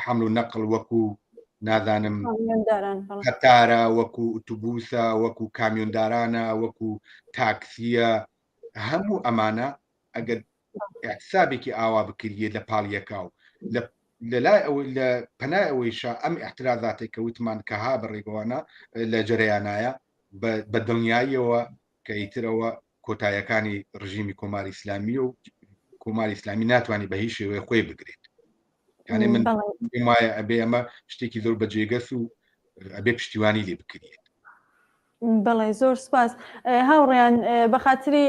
حمل و نەقل وەکو نازانم قەتارە وەکو ئوتوبوسە وەکو کامیۆندارانە وەکو تاکسیە هەموو ئەمانە ئەگەر اعتصابێکی ئاوا بکریێت لە پاڵ یەکا و لە لە لای ئەوەی لە پەنای ئەوەیشا ئەم ئیعترازاتێک کە وتمان کە ها بە ڕێگەوانە لە جەرەیانایە بە دڵنیاییەوە کە ئیترەوە کۆتایەکانی ڕژیمی کۆماری ئیسلامی و کۆماری ئیسلامی ناتوانانی بە هیچ شێوەیە خۆی بگرێت یانێ من پێم وایە ئەبێ ئەمە شتێکی زۆر بەجێگەس و ئەبێ پشتیوانی لێ بکرێت. بەڵێ زۆر سپاس هاوڕێیان بەخاتری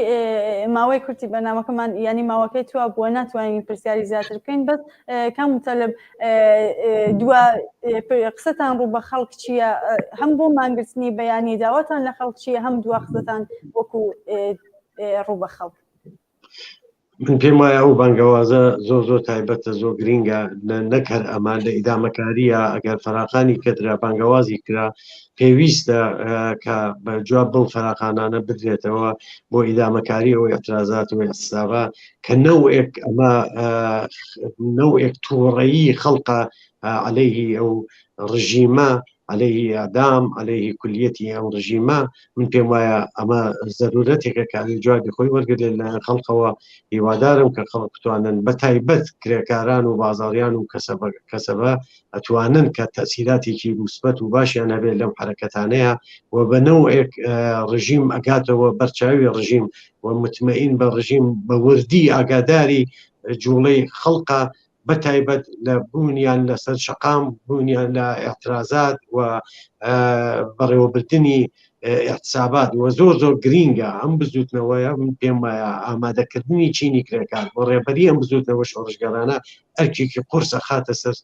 ماوەی کورتی بەنامەکەمان ینی ماوەکەی توا بووە ناتوانین پرسیاری زیاتر بکەین بەس کام متەلب دوا قسەتان ڕوو بە خەڵک چییە هەم بۆ مانگرتنی بەیانی داواتان لە خەڵک چییە هەم دوا قسەتان وەکو ڕوو بە خەڵک من پێم وایە ئەو بانگەوازە زۆر زۆر تایبەتە زۆر گرینگە نەک هەر ئەمە لە ئیدامەکاریە ئەگەر فەراخانی کەدرا بانگەوازی کرا پێویستە کە بە جواب بەو فەراخانانە بدرێتەوە بۆ ئیدامەکاری ئەو اعترازات و احتسابە کە نەوەک ئەمە نەوەک تووڕەیی خەڵقە عليهەیهی ئەو ڕژیمە عەلەیهی ئیعدام، عەلەیهی کولیەتی ئەم ڕژیمە، من پێم وایە ئەمە زەرورەتێکە کە ئەوی جوابی خۆی وەرگرێت لەلایەن خەڵکەوە، هیوادارم کە خەڵک بتوانن بە تایبەت کرێکاران و بازاڕیان و کەسەبە کەسەبە ئەتوانن کە تەسیراتێکی موسبەت و باشیان هەبێت لەم حەرەکەتانەیە و بە نەوعێک ڕژیم ئەگاتەوە بەرچاوی ڕژیم و متمەئین بە ڕژیم بە وردی ئاگاداری جوڵەی خەڵقە بە تایبەت لە بوونیان لەسەر شەقام بوونیان لە اعترازات و بەڕێوەبردنی احتسابات و زۆر زۆر گرینگە ئەم بزوتنەوەیە من پێم وایە ئامادەکردنی چینی کرێکار بۆ ڕێبەری ئەم بزوتنەوە شۆڕشگەرانە ئەرکێکی قورسە خاتە سەر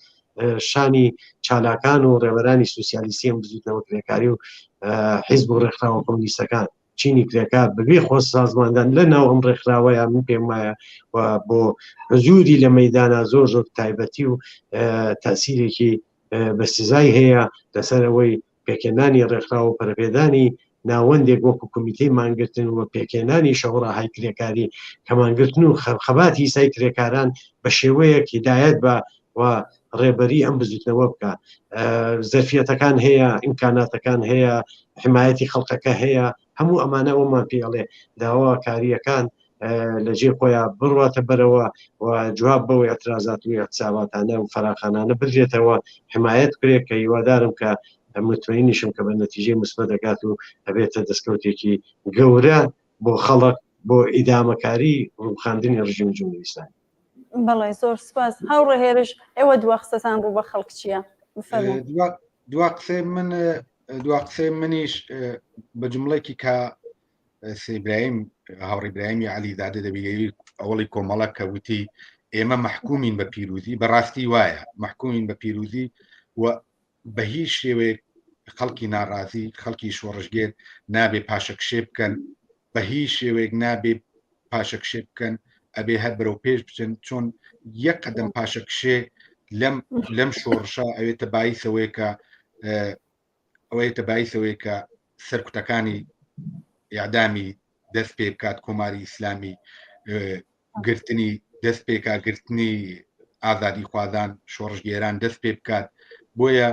شانی چالاکان و ڕێبەرانی سوسیالیستی ئەم بزوتنەوە کرێکاری و حیزب و ڕێکخراوە کۆمۆنیستەکان چینی کرێکار بەبێ خۆ سازماندان لە ناو ئەم ڕێکخراوەیە من پێم وایە و بۆ حزوری لە مەدانە زۆر زۆر تایبەتی و تاسیرێکی بە سزای هەیە لەسەر ئەوەی پێکهێنانی ڕێکخراوە و پەرەپێدانی ناوەندێک وەکو کۆمیتەی مانگرتن و پێکهێنانی شەوڕاهای کرێکاری کە مانگرتن و خەباتی سای کرێکاران بە شێوەیەک هیدایەت بە و ڕێبەری ئەم بزوتنەوە بکە زەرفیەتەکان هەیە ئیمکاناتەکان هەیە حمایەتی خەڵکەکە هەیە هەموو ئەمانە ئەومان پێ ئەڵێ داواکاریەکان لە جێ خۆیان بڕواتە بەرەوە و جواب بەو اعترازات و احتساباتانە و فراخانانە بدرێتەوە حمایەت کرێت کە هیوادارم کە متمەینیشم کە بە نەتیجەی مثبەت دەگات و ئەبێتە دەستکەوتێکی گەورە بۆ خەڵک بۆ ئیدامەکاری ڕووخاندنی ڕژیمی جمهوری ئیسلامی. بەڵێ زۆر سپاس هاوڕێ هێرش ئێوە دوا قسەتان ڕوو بە خەڵک چییە؟ بفەرموو. دوا قسەی من دوا قسەی منیش بە جمڵێکی کە سێبرایم هاوڕی برایم علی زادە دەبیری ئەوڵی کۆمەڵە کە وتی ئێمە محکومین بە پیرروزی بەڕاستی وایە محکومین بە پیرروزی و بە هیچ شێوەیەک خەڵکی ناڕازی خەڵکی شۆڕشگێر نابێ پاشەکشێ بکەن بە هیچ شێوەیەک نابێ پاشەکشێ بکەن ئەبێ هەر بەرەو پێش بچن چۆن یەک قەدەم پاشەکشێ لەم لەم شۆڕشە ئەوێتە بایسەوەی کە ئەوەیەتە بایسەوەی کە سەرکوتەکانی یادامی دەست پێ بکات کۆماری ئیسلامی گرتنی دەست پێکا گرتنی ئازادی خوازان شۆڕشگێران دەست پێ بکات بۆیە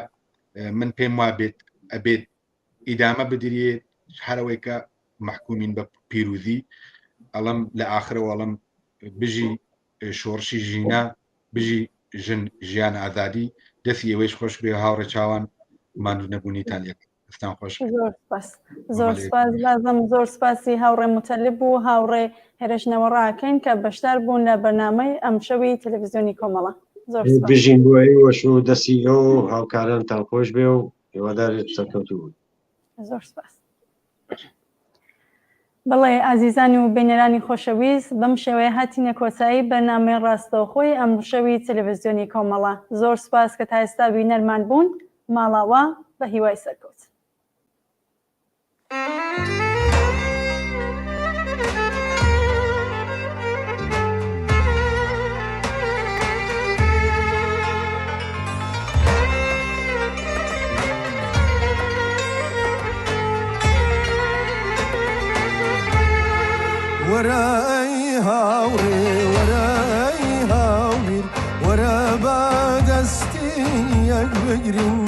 من پێم وا بێت ئەبێت ئیدامە بدرێت هەرەوەی کە محکومین بە پیرروزی ئەڵم لە ئاخرەوە ئەڵم بژی شۆڕشی ژینا بژی ژن ژیان ئازادی دەستی ئێوەیش خۆش بێ هاوڕێ چاوان ماندوو نەبوونیتان لێ دەستان خۆش زۆر سپاس زۆر سپاس بازم زۆر سپاسی هاوڕێ متەلب و هاوڕێ هێرش نەوەڕاکەین کە بەشدار بوون لە بەرنامەی ئەمشەوی تەلەڤیزیۆنی کۆمەڵە زۆر سپاس بژین بۆ ئێوەش و دەستی ئەو هاوکارانتان خۆش بێ و هیوادارم سەرکەوتوو بن. زۆر سپاس. بەڵێ ئازیزان و بینەرانی خۆشەویست بەم شێوەیە هاتینە کۆتایی بەرنامەی ڕاستەوخۆی ئەمشەوی تەلەڤزیۆنی کۆمەڵە زۆر سوپاس کە تا ئێستا بینەرمان بوون ماڵاوا بە هیوای سەرکەوت. وەرە ئەی هاوڕێ وەرە ئەی هاوبیر وەرە با دەستی یەک بگرین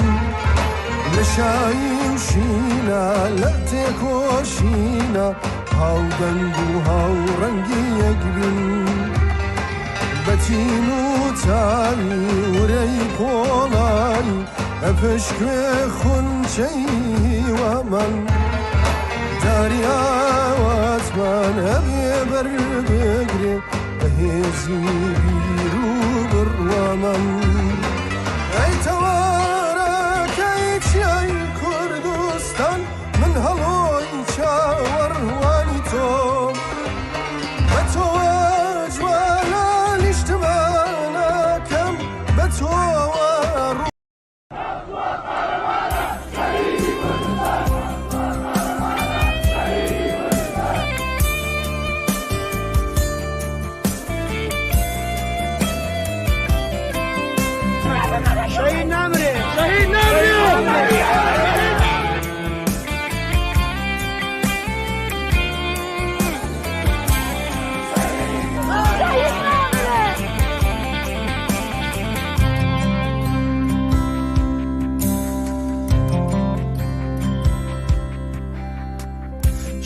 لە شایی و شینا لە تێکۆشینا هاودەنگ و هاوڕەنگی یەک بین. بە تین و تاوی ورەی پۆڵای ئەپشکوێ خونچەی هیوامان داری ئاواتمان ئەبێ بەر بگرێ بە هێزی بیر و بڕوامان ئەی تەوارەکەی چیای کوردستان من هەڵۆی چاوەڕوانی تۆم بە تۆوە جوانە نیشتمانەکەم بە تۆوە ڕوو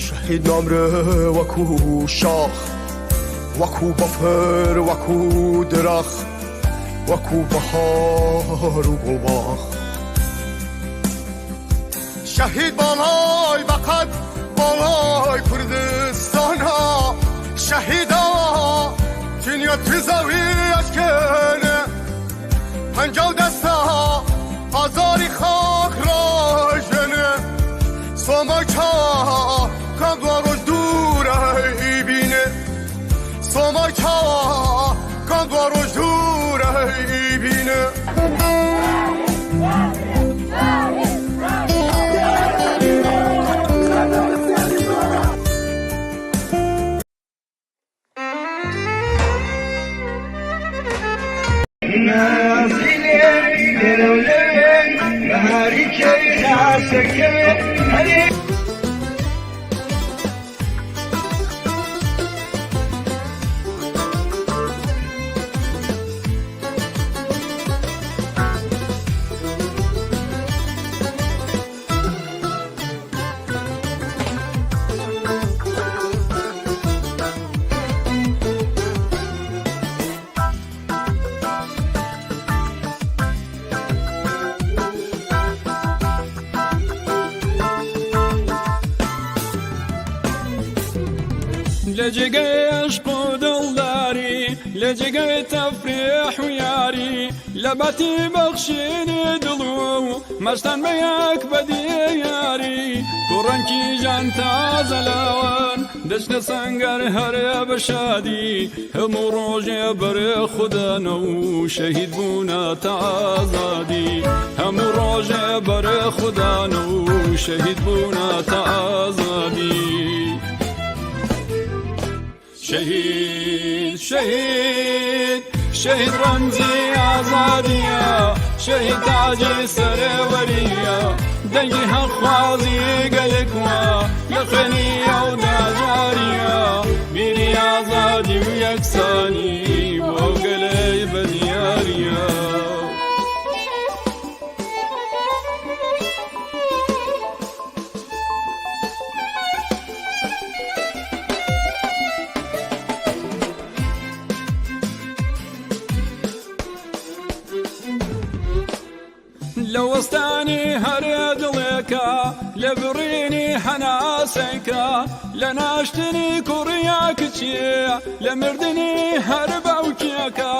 شەهید نامرێ وەکو شاخ وەکو بەفر وەکو درەخ وەکو بەهار و گوڵباخ شەهید باڵای بەقەد باڵای کوردستانە شەهیدا تینیە تزاوی ئەشکێنێ پەنجا و دەستە ئازاری خاک ڕاژێنێ سۆمای چاوە کام دوا ڕۆژ دوورە ئیبینێ سۆمای چاوە کام دوا ڕۆژ دوورە ئیبینێ. لە جێگەی عەشق و دڵداری لە جێگەی تەفریح و یاری لە باتی بەخشینی دڵ و مەشتان بە یەک بە دیاری کوڕان کیژان تازە لاوان دەچنە سەنگەر هەرێ بە شادی هەموو ڕۆژێ بەرێ خودانە و شەهید بوونە تا ئازادی هەموو ڕۆژێ بەرێ خودانە و شەهید بوونە تا ئازادی شەهید شەهید شەهید ڕەمزی ئازادیە شەهید تاجی سەرەوەریە دەنگی هەقخوازی گەلێکوە لە خوێنی ئەودا جاریە بیری ئازادی و یەکسانی بۆ گەلەی بەدیاریە. لە وەستانی هەرێ دڵێکە لە بڕینی هەناسێکە لە ناشتنی کوڕیا کچێ لە مردنی هەر باوکێکە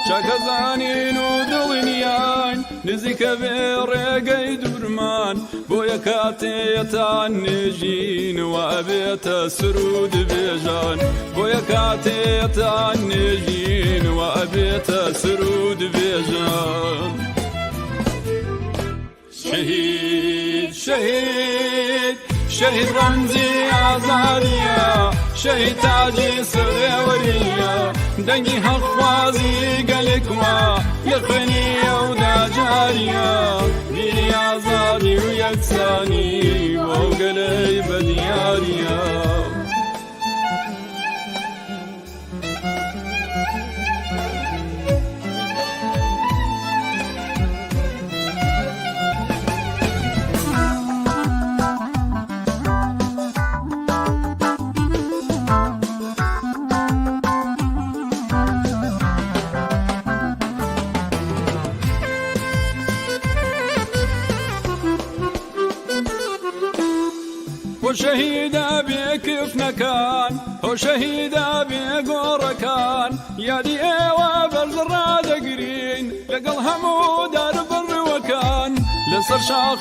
چاکەزانین و دڵنیاین نزیکە بێ ڕێگەی دوورمان بۆیە کاتێتان نێژین و ئەبێتە سرود بێژان بۆیە کاتێتان نێژین و ئەبێتە سرود بێژان شەهید شەهید شەهید ڕەمزی ئازادیە شەهید تاجی سەرەوەریە دەنگی هەقخوازی گەلێکوە لە خوێنی ئەودا جاریە بیری ئازادی و یەکسانی بۆ گەلەی بەدیاریە. شەهیدە بێ کفنەکان، هۆ شەهیدە بێ گۆڕەکان، یادی ئێوە بەرز ڕادەگرین لەگەڵ هەموو دار بڕوەکان لەسەر شاخ.